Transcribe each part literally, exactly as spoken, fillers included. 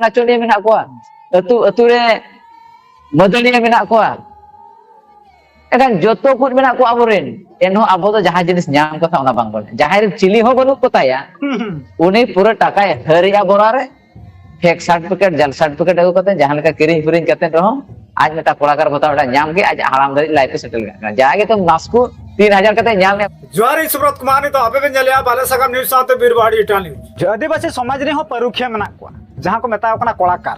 ᱱᱟᱪᱚᱱᱤᱭᱟᱹ ᱢᱮᱱᱟᱜ ᱠᱚᱣᱟ, ᱟᱹᱛᱩ ᱟᱹᱛᱩ ᱨᱮ ᱢᱟᱹᱫᱟᱹᱲᱤᱭᱟᱹ ᱢᱮᱱᱟᱜ ᱠᱚᱣᱟ᱾ ᱮᱱᱠᱷᱟᱱ ᱡᱚᱛᱚ ᱠᱚ ᱢᱮᱱᱟᱜ ᱠᱚᱣᱟ ᱟᱵᱚᱨᱮᱱ, ᱮᱱᱦᱚᱸ ᱟᱵᱚ ᱫᱚ ᱡᱟᱦᱟᱸ ᱡᱤᱱᱤᱥ ᱧᱟᱢ ᱠᱟᱛᱷᱟ ᱚᱱᱟ ᱵᱟᱝ ᱵᱚᱱ, ᱡᱟᱦᱟᱸᱭ ᱨᱮᱱ ᱪᱤᱞᱤ ᱦᱚᱸ ᱵᱟᱹᱱᱩᱜ ᱠᱚ ᱛᱟᱭᱟ, ᱩᱱᱤ ᱯᱩᱨᱟᱹ ᱴᱟᱠᱟᱭ ᱦᱟᱹᱨᱮᱜᱼᱟ ᱵᱚᱨᱟ ᱨᱮ, ᱯᱷᱮᱠ ᱥᱟᱨᱴᱤᱯᱷᱤᱠᱮᱴ, ᱡᱟᱞ ᱥᱟᱨᱴᱤᱯᱷᱤᱠᱮᱴ ᱟᱹᱜᱩ ᱠᱟᱛᱮ ᱡᱟᱦᱟᱸ ᱞᱮᱠᱟ ᱠᱤᱨᱤᱧ ᱯᱷᱤᱨᱤᱧ ᱠᱟᱛᱮ ᱨᱮᱦᱚᱸ ᱟᱡ ᱢᱤᱫᱴᱟᱝ ᱠᱚᱲᱟᱠᱟᱨ ᱵᱷᱟᱛᱟ ᱚᱸᱰᱮ ᱧᱟᱢ ᱜᱮ ᱟᱡ ᱦᱟᱲᱟᱢ ᱫᱷᱟᱹᱨᱤᱡ ᱞᱟᱭᱤᱯᱷ ᱮ ᱥᱮᱴᱮᱞ ᱠᱟᱜ ᱠᱟᱱᱟ᱾ ᱡᱟᱜᱮ ᱛᱚ ᱢᱟᱥᱠᱩ ᱛᱤᱱ ᱦᱟᱡᱟᱨ ᱠᱟᱛᱮ ᱧᱟᱢ ᱮᱫ᱾ ᱡᱚᱦᱟᱨ, ᱤᱧ ᱥᱩᱵᱨᱚᱛ ᱠᱩᱢᱟᱨ, ᱱᱤᱛᱚᱜ ᱟᱯᱮ ᱯᱮ ᱧᱮᱞᱮᱜᱼᱟ ᱵᱟᱞᱮ ᱥᱟᱜᱟᱢ ᱱᱤᱭᱩᱡᱽ ᱥᱟᱶᱛᱮ ᱵᱤᱨ ᱵᱟᱦᱟᱲᱤ ᱤᱴᱟᱞᱤ᱾ ᱟᱹᱫᱤᱵᱟᱹᱥᱤ ᱥᱚᱢᱟᱡᱽ ᱨᱮᱦᱚᱸ ᱯᱟᱹᱨᱩᱠᱷᱤᱭᱟᱹ ᱢᱮᱱᱟᱜ ᱠᱚᱣᱟ, ᱡᱟᱦᱟᱸ ᱠᱚ ᱢᱮᱛᱟᱣ ᱠᱟᱱᱟ ᱠᱚᱲᱟᱠᱟᱨ᱾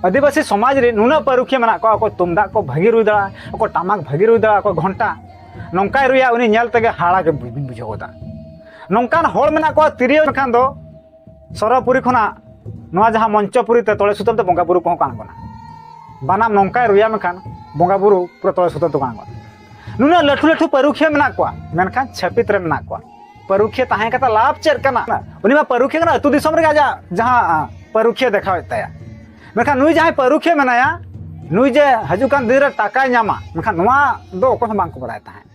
ᱟᱹᱫᱤᱵᱟᱹᱥᱤ ᱥᱚᱢᱟᱡᱽ ᱨᱮ ᱱᱩᱱᱟᱹᱜ ᱯᱟᱹᱨᱩᱠᱷᱤᱭᱟᱹ ᱢᱮᱱᱟᱜ ᱠᱚᱣᱟ, ᱚᱠᱚᱭ ᱛᱩᱢᱫᱟᱜ ᱠᱚ ᱵᱷᱟᱹᱜᱤ ᱨᱩᱭ ᱫᱟᱲᱮᱭᱟᱜᱼᱟ, ᱚᱠᱚᱭ ᱴᱟᱢᱟᱠ ᱵᱷᱟᱹᱜᱤ ᱨᱩᱭ ᱫᱟᱲᱮᱭᱟᱜᱼᱟ, ᱚᱠᱚᱭ ᱜᱷᱚᱱᱴᱟ᱾ ᱱᱚᱝᱠᱟᱭ ᱨᱩᱭᱟ, ᱩᱱᱤ ᱧᱮᱞ ᱛᱮᱜᱮ ᱦᱟᱲᱟ ᱜᱮ ᱵᱩ-, ᱵᱩᱡᱷᱟᱹᱣ ᱜᱚᱫᱟ᱾ ᱱᱚᱝᱠᱟᱱ ᱦᱚᱲ ᱢᱮᱱᱟᱜ ᱠᱚᱣᱟ, ᱛᱤᱨᱭᱳ ᱠᱷᱟᱱ ᱫᱚ ᱥᱚᱨᱚᱯᱩᱨᱤ ᱠᱷᱚᱱᱟᱜ ᱱᱚᱣᱟ ᱡᱟᱦᱟᱸ ᱢᱚᱧᱪᱚᱯᱩᱨᱤ ᱛᱮ ᱛᱚᱲᱮ ᱥᱩᱛᱟᱹᱢ ᱛᱮ ᱵᱚᱸᱜᱟ ᱵᱩᱨᱩ ᱠᱚᱦᱚᱸ ᱠᱚ ᱟᱬᱜᱚᱱᱟ᱾ ᱵᱟᱱᱟᱢ ᱱᱚᱝᱠᱟᱭ ᱨᱩᱭᱟ, ᱢᱮᱱᱠᱷᱟᱱ ᱵᱚᱸᱜᱟ ᱵᱩᱨᱩ ᱯᱩᱨᱟᱹ ᱛᱚᱲᱮ ᱥᱩᱛᱟᱹᱢ ᱛᱮᱠᱚ ᱟᱬᱜᱚᱱᱟ᱾ ᱱᱩᱱᱟᱹᱜ ᱞᱟᱹᱴᱷᱩ ᱞᱟᱹᱴᱷᱩ ᱯᱟᱹᱨᱩᱠᱷᱤᱭᱟᱹ ᱢᱮᱱᱟᱜ ᱠᱚᱣᱟ, ᱢᱮᱱᱠᱷᱟᱱ ᱪᱷᱟᱹᱯᱤᱛ ᱨᱮ ᱢᱮᱱᱟᱜ ᱠᱚᱣᱟ᱾ ᱯᱟᱹᱨᱩᱠᱷᱤᱭᱟᱹ ᱛᱟᱦᱮᱸ ᱠᱟᱛᱮ ᱞᱟᱵᱷ ᱪᱮᱫ ᱠᱟᱱᱟ? ᱩᱱᱤ ᱢᱟ ᱯᱟᱹᱨᱩᱠᱷᱤᱭᱟᱹ ᱠᱟᱱᱟ, ᱟᱹᱛᱩ ᱫᱤᱥᱚᱢ ᱨᱮᱜᱮ ᱟᱡᱟᱜ ᱡᱟᱦᱟᱸ, ᱟ, ᱯᱟᱹᱨᱩᱠᱷᱤᱭᱟᱹ ᱫᱮᱠᱷᱟᱣᱮᱫ ᱛᱟᱭᱟ᱾ ᱢᱮᱱᱠᱷᱟᱱ ᱱᱩᱭ ᱡᱟᱦᱟᱸᱭ ᱯᱟᱹᱨᱩᱠᱷᱤᱭᱟᱹ ᱢᱮᱱᱟᱭᱟ, ᱱᱩᱭ ᱡᱮ ᱦᱤᱡᱩᱜ ᱠᱟᱱ ᱫᱤᱱ ᱨᱮ ᱴᱟᱠᱟᱭ ᱧᱟᱢᱟ, ᱢᱮᱱᱠᱷᱟᱱ ᱱᱚᱣᱟ ᱫᱚ ᱚᱠᱚᱭ ᱦᱚᱸ ᱵᱟᱝ ᱠᱚ ᱵᱟᱲᱟᱭ ᱛᱟᱦᱮᱸᱫ᱾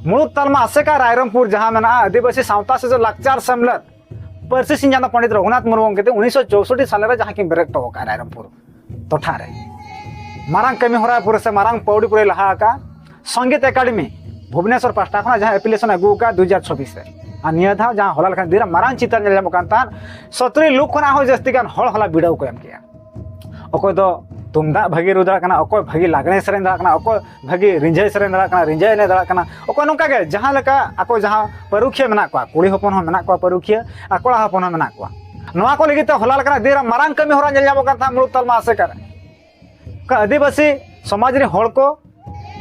ᱢᱩᱲᱩᱫ ᱛᱟᱞᱢᱟ ᱟᱥᱮᱠᱟ ᱨᱟᱭᱨᱚᱝᱯᱩᱨ ᱡᱟᱦᱟᱸ ᱢᱮᱱᱟᱜᱼᱟ, ᱟᱹᱫᱤᱵᱟᱹᱥᱤ ᱥᱟᱶᱛᱟ ᱥᱮᱪᱮᱫ ᱞᱟᱠᱪᱟᱨ ᱥᱮᱢᱞᱮᱫ, ᱯᱟᱹᱨᱥᱤ ᱥᱤᱧ ᱪᱟᱸᱫᱚ ᱯᱚᱸᱰᱤᱛ ᱨᱚᱜᱷᱩᱱᱟᱛᱷ ᱢᱩᱨᱢᱩ ᱜᱚᱢᱠᱮ ᱛᱤᱠᱤᱱ ᱩᱱᱤᱥᱥᱚ ᱪᱳᱥᱚᱴᱴᱤ ᱥᱟᱞᱮ ᱨᱮ ᱡᱟᱦᱟᱸ ᱠᱤᱱ ᱵᱮᱨᱮᱫ ᱦᱚᱴᱚ ᱟᱠᱟᱫ ᱨᱟᱭᱨᱚᱝᱯᱩᱨ ᱴᱚᱴᱷᱟ ᱨᱮ ᱢᱟᱨᱟᱝ ᱠᱟᱹᱢᱤ ᱦᱚᱨᱟ ᱯᱩᱨᱟᱹ ᱥᱮ ᱢᱟᱨᱟᱝ ᱯᱟᱹᱣᱲᱤ ᱯᱩᱨᱟᱹᱭ ᱞᱟᱦᱟ ᱟᱠᱟᱫ ᱥᱚᱝᱜᱤᱛ ᱮᱠᱟᱰᱮᱢᱤ ᱵᱷᱩᱵᱽᱱᱮᱥᱚᱨ ᱯᱟᱦᱴᱟ ᱠᱷᱚᱱᱟᱜ ᱡᱟᱦᱟᱸ ᱮᱯᱞᱤᱠᱮᱥᱚᱱ ᱟᱹᱜᱩ ᱟᱠᱟᱫ ᱫᱩ ᱦᱟᱡᱟᱨ ᱪᱷᱚᱵᱵᱤᱥ ᱨᱮ, ᱟᱨ ᱱᱤᱭᱟᱹ ᱫᱷᱟᱣ ᱡᱟᱦᱟᱸ ᱦᱚᱞᱟ ᱞᱮᱠᱟᱱ ᱫᱤᱱ ᱨᱮ ᱢᱟᱨᱟᱝ ᱪᱤᱛᱟᱹᱨ ᱧᱮᱞ ᱧᱟᱢᱚᱜ ᱠᱟᱱ ᱛᱟᱦᱮᱸᱫ, ᱥᱚᱛᱨᱤ ᱞᱩᱠ ᱠᱷᱚᱱᱟᱜ ᱦᱚᱸ ᱡᱟᱹᱥᱛᱤ ᱜᱟᱱ ᱦᱚᱲ ᱦᱚᱞᱟ ᱵᱤᱰᱟᱹᱣ ᱠᱚ ᱮᱢ ᱠᱮᱜᱼᱟ᱾ ᱚᱠᱚᱭ ᱫᱚ ᱛᱩᱢᱫᱟᱜ ᱵᱷᱟᱹᱜᱤ ᱨᱩ ᱫᱟᱲᱮᱭᱟᱜ ᱠᱟᱱᱟ, ᱚᱠᱚᱭ ᱵᱷᱟᱹᱜᱤ ᱞᱟᱜᱽᱬᱮ ᱥᱮᱨᱮᱧ ᱫᱟᱲᱮᱭᱟᱜ ᱠᱟᱱᱟ, ᱚᱠᱚᱭ ᱵᱷᱟᱹᱜᱤ ᱨᱤᱸᱡᱷᱟᱹᱭ ᱥᱮᱨᱮᱧ ᱫᱟᱲᱮᱭᱟᱜ ᱠᱟᱱᱟ, ᱨᱤᱸᱡᱷᱟᱹᱭ ᱮᱱᱮᱡ ᱫᱟᱲᱮᱭᱟᱜ ᱠᱟᱱᱟ, ᱚᱠᱚᱭ ᱱᱚᱝᱠᱟ ᱜᱮ ᱡᱟᱦᱟᱸ ᱞᱮᱠᱟ ᱟᱠᱚ ᱡᱟᱦᱟᱸ ᱯᱟᱹᱨᱩᱠᱷᱤᱭᱟᱹ ᱢᱮᱱᱟᱜ ᱠᱚᱣᱟ, ᱠᱩᱲᱤ ᱦᱚᱯᱚᱱ ᱦᱚᱸ ᱢᱮᱱᱟᱜ ᱠᱚᱣᱟ ᱯᱟᱹᱨᱩᱠᱷᱤᱭᱟᱹ ᱟᱨ ᱠᱚᱲᱟ ᱦᱚᱯᱚᱱ ᱦᱚᱸ ᱢᱮᱱᱟᱜ ᱠᱚᱣᱟ᱾ ᱱᱚᱣᱟ ᱠᱚ ᱞᱟᱹᱜᱤᱫ ᱛᱮ ᱦᱚᱞᱟ ᱞᱮᱠᱟᱱᱟᱜ ᱫᱤᱱ ᱨᱮ ᱢᱟᱨᱟᱝ ᱠᱟᱹᱢᱤ ᱦᱚᱨᱟ ᱧᱮᱞ ᱧᱟᱢᱚᱜ ᱠᱟᱱ ᱛᱟᱦᱮᱸᱫ ᱢᱩᱲᱩᱫ ᱛᱟᱞᱢᱟ ᱟᱥᱮᱠᱟ ᱨᱮ᱾ ᱚᱱᱠᱟ ᱟᱹᱫᱤᱵᱟᱹᱥᱤ ᱥᱚᱢᱟᱡᱽ ᱨᱮᱱ ᱦᱚᱲ ᱠᱚ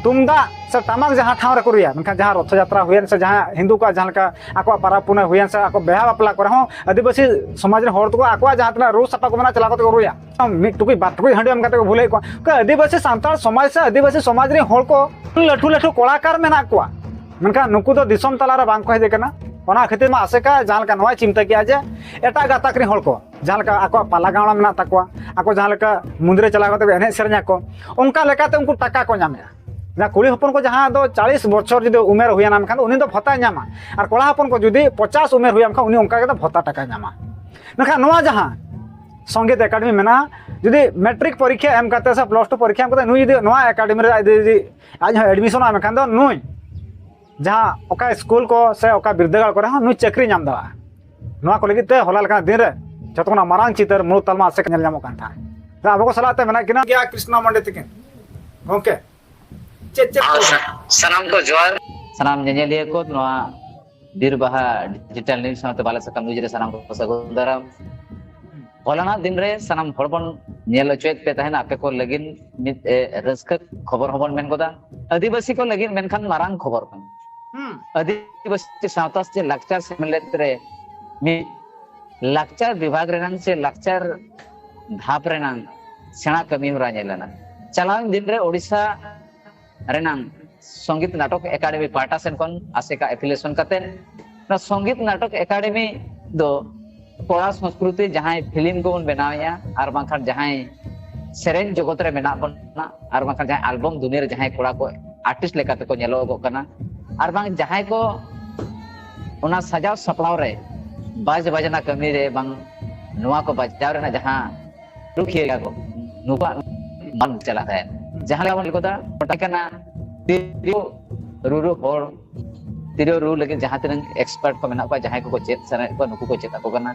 ᱛᱩᱢᱫᱟᱜ ᱥᱮ ᱴᱟᱢᱟᱠ ᱡᱟᱦᱟᱸ ᱴᱷᱟᱶ ᱨᱮᱠᱚ ᱨᱩᱭᱟ, ᱢᱮᱱᱠᱷᱟᱱ ᱡᱟᱦᱟᱸ ᱨᱚᱛᱷᱚ ᱡᱟᱛᱨᱟ ᱦᱩᱭᱮᱱ ᱥᱮ ᱡᱟᱦᱟᱸ ᱦᱤᱱᱫᱩ ᱠᱚᱣᱟᱜ ᱡᱟᱦᱟᱸ ᱞᱮᱠᱟ ᱟᱠᱚᱣᱟᱜ ᱯᱟᱨᱟᱵᱽ ᱯᱩᱱᱟᱹᱭ ᱦᱩᱭᱮᱱ ᱥᱮ ᱟᱠᱚ ᱵᱤᱦᱟ ᱵᱟᱯᱞᱟ ᱠᱚᱨᱮ ᱦᱚᱸ ᱟᱹᱫᱤᱵᱟᱹᱥᱤ ᱥᱚᱢᱟᱡᱽ ᱨᱮᱱ ᱦᱚᱲ ᱫᱚᱠᱚ ᱟᱠᱚᱣᱟᱜ ᱡᱟᱦᱟᱸ ᱛᱤᱱᱟᱹᱜ ᱨᱩ ᱥᱟᱯᱟ ᱠᱚ ᱢᱮᱱᱟᱜᱼᱟ ᱪᱟᱞᱟᱣ ᱠᱟᱛᱮ ᱠᱚ ᱨᱩᱭᱟ᱾ ᱢᱤᱫ ᱴᱩᱠᱩᱡ ᱵᱟᱨ ᱴᱩᱠᱩᱡ ᱦᱟᱺᱰᱤ ᱮᱢ ᱠᱟᱛᱮ ᱠᱚ ᱵᱷᱩᱞᱟᱹᱭᱮᱫ ᱠᱚᱣᱟ᱾ ᱚᱱᱠᱟ ᱟᱹᱫᱤᱵᱟᱹᱥᱤ ᱥᱟᱱᱛᱟᱲ ᱥᱚᱢᱟᱡᱽ ᱥᱮ ᱟᱹᱫᱤᱵᱟᱹᱥᱤ ᱥᱚᱢᱟᱡᱽ ᱨᱮᱱ ᱦᱚᱲ ᱠᱚ ᱞᱟᱹᱴᱩ ᱞᱟᱹᱴᱩ ᱠᱚᱲᱟᱠᱟᱨ ᱢᱮᱱᱟᱜ ᱠᱚᱣᱟ, ᱢᱮᱱᱠᱷᱟᱱ ᱱᱩᱠᱩ ᱫᱚ ᱫᱤᱥᱚᱢ ᱛᱟᱞᱟᱨᱮ ᱵᱟᱝ ᱠᱚ ᱦᱮᱡ ᱟᱠᱟᱱᱟ᱾ ᱚᱱᱟ ᱠᱷᱟᱹᱛᱤᱨ ᱢᱟ ᱟᱥᱮᱠᱟ ᱡᱟᱦᱟᱸ ᱞᱮᱠᱟ ᱱᱚᱣᱟᱭ ᱪᱤᱱᱛᱟᱹ ᱠᱮᱜᱼᱟ ᱡᱮ ᱮᱴᱟᱜ ᱜᱟᱛᱟᱠ ᱨᱮᱱ ᱦᱚᱲ ᱠᱚ ᱡᱟᱦᱟᱸ ᱞᱮᱠᱟ ᱟᱠᱚᱣᱟᱜ ᱯᱟᱞᱟ ᱜᱟᱣᱲᱟ ᱢᱮᱱᱟᱜ ᱛᱟᱠᱚᱣᱟ, ᱟᱠᱚ ᱡᱟᱦᱟᱸ ᱞᱮᱠᱟ ᱢᱚᱱᱫᱤᱨ ᱨᱮ ᱪᱟᱞᱟᱣ ᱠᱟᱛᱮ ᱠᱚ ᱮᱱᱮᱡ ᱥᱮᱨᱮᱧ ᱟᱠᱚ, ᱚᱱᱠᱟ ᱞᱮᱠᱟᱛᱮ ᱩᱱᱠᱩ ᱴᱟᱠᱟ ᱠᱚ ᱧᱟᱢᱮᱜᱼᱟ᱾ ᱡᱟᱦᱟᱸ ᱠᱩᱲᱤ ᱦᱚᱯᱚᱱ ᱠᱚ ᱡᱟᱦᱟᱸ ᱫᱚ ᱪᱟᱞᱤᱥ ᱵᱚᱪᱷᱚᱨ ᱡᱩᱫᱤ ᱩᱢᱮᱨ ᱦᱩᱭᱮᱱᱟ, ᱢᱮᱱᱠᱷᱟᱱ ᱫᱚ ᱩᱱᱤ ᱫᱚ ᱵᱷᱟᱛᱟᱭ ᱧᱟᱢᱟ, ᱟᱨ ᱠᱚᱲᱟ ᱦᱚᱯᱚᱱ ᱠᱚ ᱡᱩᱫᱤ ᱯᱚᱪᱟᱥ ᱩᱢᱮᱨ ᱦᱩᱭᱮᱱ ᱠᱷᱟᱱ ᱩᱱᱤ ᱚᱱᱠᱟ ᱜᱮ ᱫᱚ ᱵᱷᱟᱛᱟ ᱴᱟᱠᱟᱭ ᱧᱟᱢᱟ᱾ ᱢᱮᱱᱠᱷᱟᱱ ᱱᱚᱣᱟ ᱡᱟᱦᱟᱸ ᱥᱚᱝᱜᱤᱛ ᱮᱠᱟᱰᱮᱢᱤ ᱢᱮᱱᱟᱜᱼᱟ, ᱡᱩᱫᱤ ᱢᱮᱴᱨᱤᱠ ᱯᱚᱨᱤᱠᱠᱷᱟ ᱮᱢ ᱠᱟᱛᱮ ᱥᱮ ᱯᱞᱟᱥ ᱴᱩ ᱯᱚᱨᱤᱠᱠᱷᱟ ᱮᱢ ᱠᱟᱛᱮ ᱱᱩᱭ ᱡᱩᱫᱤ ᱱᱚᱣᱟ ᱮᱠᱟᱰᱮᱢᱤ ᱨᱮ ᱟᱡ ᱡᱩᱫᱤ ᱟᱡ ᱦᱚᱸ ᱮᱰᱢᱤᱥᱚᱱᱚᱜᱼᱟ, ᱢᱮᱱᱠᱷᱟᱱ ᱫᱚ ᱱᱩᱭ ᱡᱟᱦᱟᱸ ᱚᱠᱟ ᱥᱠᱩᱞ ᱠᱚ ᱥᱮ ᱚᱠᱟ ᱵᱤᱨᱫᱟᱹᱜᱟᱲ ᱠᱚᱨᱮ ᱦᱚᱸ ᱱᱩᱭ ᱪᱟᱹᱠᱨᱤ ᱧᱟᱢ ᱫᱟᱲᱮᱭᱟᱜᱼᱟ᱾ ᱱᱚᱣᱟ ᱠᱚ ᱞᱟᱹᱜᱤᱫ ᱛᱮ ᱦᱚᱞᱟ ᱞᱮᱠᱟᱱᱟᱜ ᱫᱤᱱ ᱨᱮ ᱡᱷᱚᱛᱚ ᱠᱷᱚᱱᱟᱜ ᱢᱟᱨᱟᱝ ᱪᱤᱛᱟᱹᱨ ᱢᱩᱲᱩᱫ ᱛᱟᱞᱢᱟ ᱟᱥᱮᱠᱟ ᱧᱮᱞ ᱧᱟᱢᱚᱜ ᱠᱟᱱ ᱛᱟᱦᱮᱸᱫ᱾ ᱟᱵᱚ ᱠᱚ ᱥᱟᱞᱟᱜ ᱛᱮ ᱢᱮᱱᱟᱜ ᱠᱤᱱᱟ ᱜᱮᱭᱟ ᱠᱨᱤᱥᱱᱟ ᱢᱟᱱᱰᱤ ᱛᱟᱹᱠᱤᱱ᱾ ᱜᱚᱢᱠᱮ, ᱪᱮᱫ ᱪᱮᱫ ᱠᱚ? ᱥᱟᱱᱟᱢ ᱠᱚ ᱡᱚᱦᱟᱨ᱾ ᱥᱟᱱᱟᱢ ᱧᱮᱧᱮᱞᱤᱭᱟᱹ ᱠᱚ ᱱᱚᱣᱟ ᱵᱤᱨ ᱵᱟᱦᱟ ᱰᱤᱡᱤᱴᱟᱞ ᱱᱤᱭᱩᱡᱽ ᱥᱟᱶᱛᱮ ᱵᱟᱞᱮ ᱥᱟᱠᱟᱢ ᱱᱤᱭᱩᱡᱽ ᱨᱮ ᱥᱟᱱᱟᱢ ᱠᱚ ᱥᱟᱹᱜᱩᱱ ᱫᱟᱨᱟᱢ᱾ ᱦᱚᱞᱟᱱᱟᱜ ᱫᱤᱱ ᱨᱮ ᱥᱟᱱᱟᱢ ᱦᱚᱲ ᱵᱚᱱ ᱧᱮᱞ ᱦᱚᱪᱚᱭᱮᱫ ᱯᱮ ᱛᱟᱦᱮᱱᱟ, ᱟᱯᱮ ᱠᱚ ᱞᱟᱹᱜᱤᱫ ᱢᱤᱫ, ᱮ, ᱨᱟᱹᱥᱠᱟᱹ ᱠᱷᱚᱵᱚᱨ ᱦᱚᱸᱵᱚᱱ ᱢᱮᱱ ᱜᱚᱫᱟ᱾ ᱟᱹᱫᱤᱵᱟᱹᱥᱤ ᱠᱚ ᱞᱟᱹᱜᱤᱫ ᱢᱮᱱᱠᱷᱟᱱ ᱢᱟᱨᱟᱝ ᱠᱷᱚᱵᱚᱨ ᱠᱟᱱᱟ᱾ ᱦᱩᱸ᱾ ᱟᱹᱫᱤᱵᱟᱹᱥᱤ ᱥᱟᱶᱛᱟ ᱥᱮ ᱞᱟᱠᱪᱟᱨ ᱥᱮᱢᱞᱮᱫ ᱨᱮ ᱢᱤᱫ ᱞᱟᱠᱪᱟᱨ ᱵᱤᱵᱷᱟᱜᱽ ᱨᱮᱱᱟᱝ ᱥᱮ ᱞᱟᱠᱪᱟᱨ ᱫᱷᱟᱯ ᱨᱮᱱᱟᱝ ᱥᱮᱬᱟ ᱠᱟᱹᱢᱤ ᱦᱚᱨᱟ ᱧᱮᱞ ᱮᱱᱟ᱾ ᱪᱟᱞᱟᱣᱮᱱ ᱫᱤᱱ ᱨᱮ ᱳᱰᱤᱥᱟ ᱨᱮᱱᱟᱝ ᱥᱚᱝᱜᱤᱛ ᱱᱟᱴᱚᱠ ᱮᱠᱟᱰᱮᱢᱤ ᱯᱟᱦᱴᱟ ᱥᱮᱱ ᱠᱷᱚᱱ ᱟᱥᱮᱠᱟ ᱮᱯᱷᱤᱞᱤᱭᱮᱥᱚᱱ ᱠᱟᱛᱮ, ᱱᱚᱣᱟ ᱥᱚᱝᱜᱤᱛ ᱱᱟᱴᱚᱠ ᱮᱠᱟᱰᱮᱢᱤ ᱫᱚ ᱠᱚᱲᱟ ᱥᱚᱸᱥᱠᱨᱩᱛᱤ, ᱡᱟᱦᱟᱸᱭ ᱯᱷᱤᱞᱢ ᱠᱚᱵᱚᱱ ᱵᱮᱱᱟᱣᱮᱫᱼᱟ ᱟᱨ ᱵᱟᱝᱠᱷᱟᱱ ᱡᱟᱦᱟᱸᱭ ᱥᱮᱨᱮᱧ ᱡᱚᱜᱚᱛ ᱨᱮ ᱢᱮᱱᱟᱜ ᱵᱚᱱᱟ ᱟᱨ ᱵᱟᱝᱠᱷᱟᱱ ᱡᱟᱦᱟᱸᱭ ᱟᱞᱵᱚᱢ ᱫᱩᱱᱤᱭᱟᱹ ᱨᱮ ᱡᱟᱦᱟᱸᱭ ᱠᱚᱲᱟ ᱠᱚ ᱟᱨᱴᱤᱥᱴ ᱞᱮᱠᱟ ᱛᱮᱠᱚ ᱧᱮᱞᱚᱜᱚᱜ ᱠᱟᱱᱟ ᱟᱨ ᱵᱟᱝ ᱡᱟᱦᱟᱸᱭ ᱠᱚ ᱚᱱᱟ ᱥᱟᱡᱟᱣ ᱥᱟᱯᱲᱟᱣ ᱨᱮ, ᱵᱟᱡᱽ ᱵᱟᱡᱽᱱᱟ ᱠᱟᱹᱢᱤ ᱨᱮ ᱵᱟᱝ ᱱᱚᱣᱟ ᱠᱚ ᱵᱟᱡᱟᱣ ᱨᱮᱱᱟᱜ ᱡᱟᱦᱟᱸ ᱨᱩᱠᱷᱤᱭᱟᱹ ᱠᱚ, ᱱᱩᱠᱩᱣᱟᱜ ᱵᱟᱝ ᱪᱟᱞᱟᱜ ᱛᱟᱦᱮᱸᱫ᱾ ᱡᱟᱦᱟᱸ ᱞᱮᱠᱟ ᱵᱚᱱ ᱞᱟᱹᱭ ᱜᱚᱫᱟ, ᱚᱱᱟ ᱠᱟᱱᱟ ᱛᱤᱨᱭᱳ ᱨᱩᱨᱩ ᱦᱚᱲ, ᱛᱤᱨᱭᱳ ᱨᱩ ᱞᱟᱹᱜᱤᱫ ᱡᱟᱦᱟᱸ ᱛᱤᱱᱟᱹᱜ ᱮᱠᱥᱯᱟᱨᱴ ᱠᱚ ᱢᱮᱱᱟᱜ ᱠᱚᱣᱟ, ᱡᱟᱦᱟᱸᱭ ᱠᱚᱠᱚ ᱪᱮᱫ ᱥᱟᱱᱟᱭᱮᱫ ᱠᱚᱣᱟ, ᱱᱩᱠᱩ ᱠᱚ ᱪᱮᱫ ᱟᱠᱚ ᱠᱟᱱᱟ᱾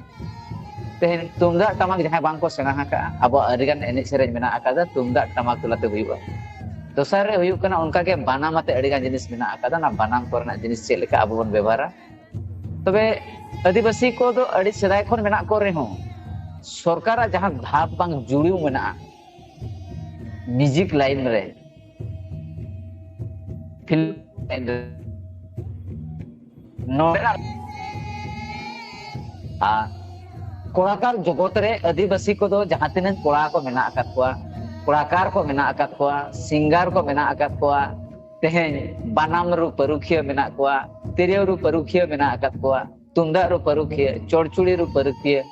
ᱛᱮᱦᱮᱧ ᱛᱩᱢᱫᱟᱜ ᱴᱟᱢᱟᱠ ᱡᱟᱦᱟᱸᱭ ᱵᱟᱝ ᱠᱚ ᱥᱮᱬᱟ ᱟᱠᱟᱫᱼᱟ, ᱟᱵᱚᱣᱟᱜ ᱟᱹᱰᱤᱜᱟᱱ ᱮᱱᱮᱡ ᱥᱮᱨᱮᱧ ᱢᱮᱱᱟᱜ ᱟᱠᱟᱫᱟ, ᱛᱩᱢᱫᱟᱜ ᱴᱟᱢᱟᱠ ᱛᱟᱞᱟᱛᱮ ᱦᱩᱭᱩᱜᱼᱟ᱾ ᱫᱚᱥᱟᱨ ᱨᱮ ᱦᱩᱭᱩᱜ ᱠᱟᱱᱟ, ᱚᱱᱠᱟᱜᱮ ᱵᱟᱱᱟᱢ ᱟᱛᱮ ᱟᱹᱰᱤᱜᱟᱱ ᱡᱤᱱᱤᱥ ᱢᱮᱱᱟᱜ ᱟᱠᱟᱫᱟ, ᱚᱱᱟ ᱵᱟᱱᱟᱢ ᱠᱚᱨᱮᱱᱟᱜ ᱡᱤᱱᱤᱥ ᱪᱮᱫ ᱞᱮᱠᱟ ᱟᱵᱚ ᱵᱚᱱ ᱵᱮᱵᱚᱦᱟᱨᱟ᱾ ᱛᱚᱵᱮ ᱟᱹᱫᱤᱵᱟᱹᱥᱤ ᱠᱚᱫᱚ ᱟᱹᱰᱤ ᱥᱮᱫᱟᱭ ᱠᱷᱚᱱ ᱢᱮᱱᱟᱜ ᱠᱚ ᱨᱮᱦᱚᱸ, ᱥᱚᱨᱠᱟᱨᱟᱜ ᱡᱟᱦᱟᱸ ᱫᱷᱟᱯ ᱵᱟᱝ ᱡᱩᱲᱤ ᱢᱮᱱᱟᱜᱼᱟ ᱢᱤᱣᱡᱤᱠ ᱞᱟᱭᱤᱱ ᱨᱮ, ᱯᱷᱤᱞᱢ ᱞᱟᱭᱤᱱ ᱨᱮ, ᱱᱚᱰᱮᱱᱟᱜ ᱟᱨ ᱠᱚᱲᱟᱠᱟᱨ ᱡᱚᱜᱚᱛ ᱨᱮ ᱟᱹᱫᱤᱵᱟᱹᱥᱤ ᱠᱚᱫᱚ ᱡᱟᱦᱟᱸ ᱛᱤᱱᱟᱹᱜ ᱠᱚᱲᱟ ᱠᱚ ᱢᱮᱱᱟᱜ ᱟᱠᱟᱫ ᱠᱚᱣᱟ, ᱠᱚᱲᱟᱠᱟᱨ ᱠᱚ ᱢᱮᱱᱟᱜ ᱟᱠᱟᱫ ᱠᱚᱣᱟ, ᱥᱤᱝᱜᱟᱨ ᱠᱚ ᱢᱮᱱᱟᱜ ᱟᱠᱟᱫ ᱠᱚᱣᱟ, ᱛᱮᱦᱮᱧ ᱵᱟᱱᱟᱢ ᱨᱩ ᱯᱟᱹᱨᱩᱠᱷᱤᱭᱟᱹ ᱢᱮᱱᱟᱜ ᱠᱚᱣᱟ, ᱛᱤᱨᱭᱳ ᱨᱩ ᱯᱟᱹᱨᱩᱠᱷᱤᱭᱟᱹ ᱢᱮᱱᱟᱜ ᱟᱠᱟᱫ ᱠᱚᱣᱟ, ᱛᱩᱢᱫᱟᱜ ᱨᱩ ᱯᱟᱹᱨᱩᱠᱷᱤᱭᱟᱹ, ᱪᱚᱲᱪᱩᱲᱤ ᱨᱩ ᱯᱟᱹᱨᱩᱠᱷᱤᱭᱟᱹ,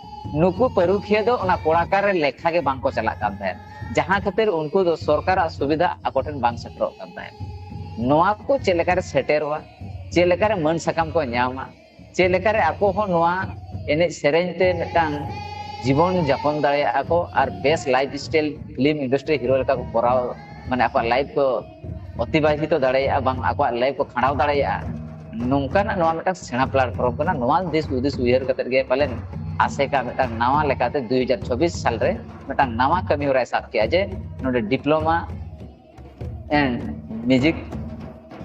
ᱱᱩᱠᱩ ᱯᱟᱹᱨᱩᱠᱷᱤᱭᱟᱹ ᱫᱚ ᱚᱱᱟ ᱠᱚᱲᱟᱠᱟᱨ ᱨᱮ ᱞᱮᱠᱷᱟ ᱜᱮ ᱵᱟᱝ ᱠᱚ ᱪᱟᱞᱟᱜ ᱠᱟᱱ ᱛᱟᱦᱮᱸᱫ, ᱡᱟᱦᱟᱸ ᱠᱷᱟᱹᱛᱤᱨ ᱩᱱᱠᱩ ᱫᱚ ᱥᱚᱨᱠᱟᱨᱟᱜ ᱥᱩᱵᱤᱫᱷᱟ ᱟᱠᱚ ᱴᱷᱮᱱ ᱵᱟᱝ ᱥᱮᱴᱮᱨᱚᱜ ᱠᱟᱱ ᱛᱟᱦᱮᱸᱫ᱾ ᱱᱚᱣᱟ ᱠᱚ ᱪᱮᱫ ᱞᱮᱠᱟᱨᱮ ᱥᱮᱴᱮᱨᱚᱜᱼᱟ, ᱪᱮᱫ ᱞᱮᱠᱟᱨᱮ ᱢᱟᱹᱱ ᱥᱟᱠᱟᱢ ᱠᱚ ᱧᱟᱢᱟ, ᱪᱮᱫ ᱞᱮᱠᱟᱨᱮ ᱟᱠᱚ ᱦᱚᱸ ᱱᱚᱣᱟ ᱮᱱᱮᱡ ᱥᱮᱨᱮᱧ ᱛᱮ ᱢᱤᱫᱴᱟᱝ ᱡᱤᱵᱚᱱ ᱡᱟᱯᱚᱱ ᱫᱟᱲᱮᱭᱟᱜᱼᱟ ᱠᱚ ᱟᱨ ᱵᱮᱥ life style film industry hero ᱞᱮᱠᱟ ᱠᱚ ᱠᱚᱨᱟᱣ, ᱢᱟᱱᱮ ᱟᱠᱚᱣᱟᱜ ᱞᱟᱭᱤᱯᱷ ᱠᱚ ᱚᱛᱤᱵᱟᱦᱤᱛᱚ ᱫᱟᱲᱮᱭᱟᱜᱼᱟ, ᱵᱟᱝ ᱟᱠᱚᱣᱟᱜ ᱞᱟᱭᱤᱯᱷ ᱠᱚ ᱠᱷᱟᱸᱰᱟᱣ ᱫᱟᱲᱮᱭᱟᱜᱼᱟ, ᱱᱚᱝᱠᱟᱱᱟᱜ ᱱᱚᱣᱟ ᱢᱤᱫᱴᱟᱝ ᱥᱮᱬᱟ ᱯᱞᱟᱴᱯᱷᱚᱨᱚᱢ ᱠᱟᱱᱟ᱾ ᱱᱚᱣᱟ ᱫᱤᱥ ᱦᱩᱫᱤᱥ ᱩᱭᱦᱟᱹᱨ ᱠᱟᱛᱮ ᱜᱮ ᱯᱟᱞᱮᱱ ᱟᱥᱮᱠᱟ ᱢᱤᱫᱴᱟᱝ ᱱᱟᱣᱟ ᱞᱮᱠᱟᱛᱮ ᱫᱩ ᱦᱟᱡᱟᱨ ᱪᱚᱵᱵᱤᱥ ᱥᱟᱞ ᱨᱮ ᱢᱤᱫᱴᱟᱝ ᱱᱟᱣᱟ ᱠᱟᱹᱢᱤ ᱦᱚᱨᱟᱭ ᱥᱟᱵ ᱠᱮᱜᱼᱟ, ᱡᱮ ᱱᱚᱰᱮ diploma and music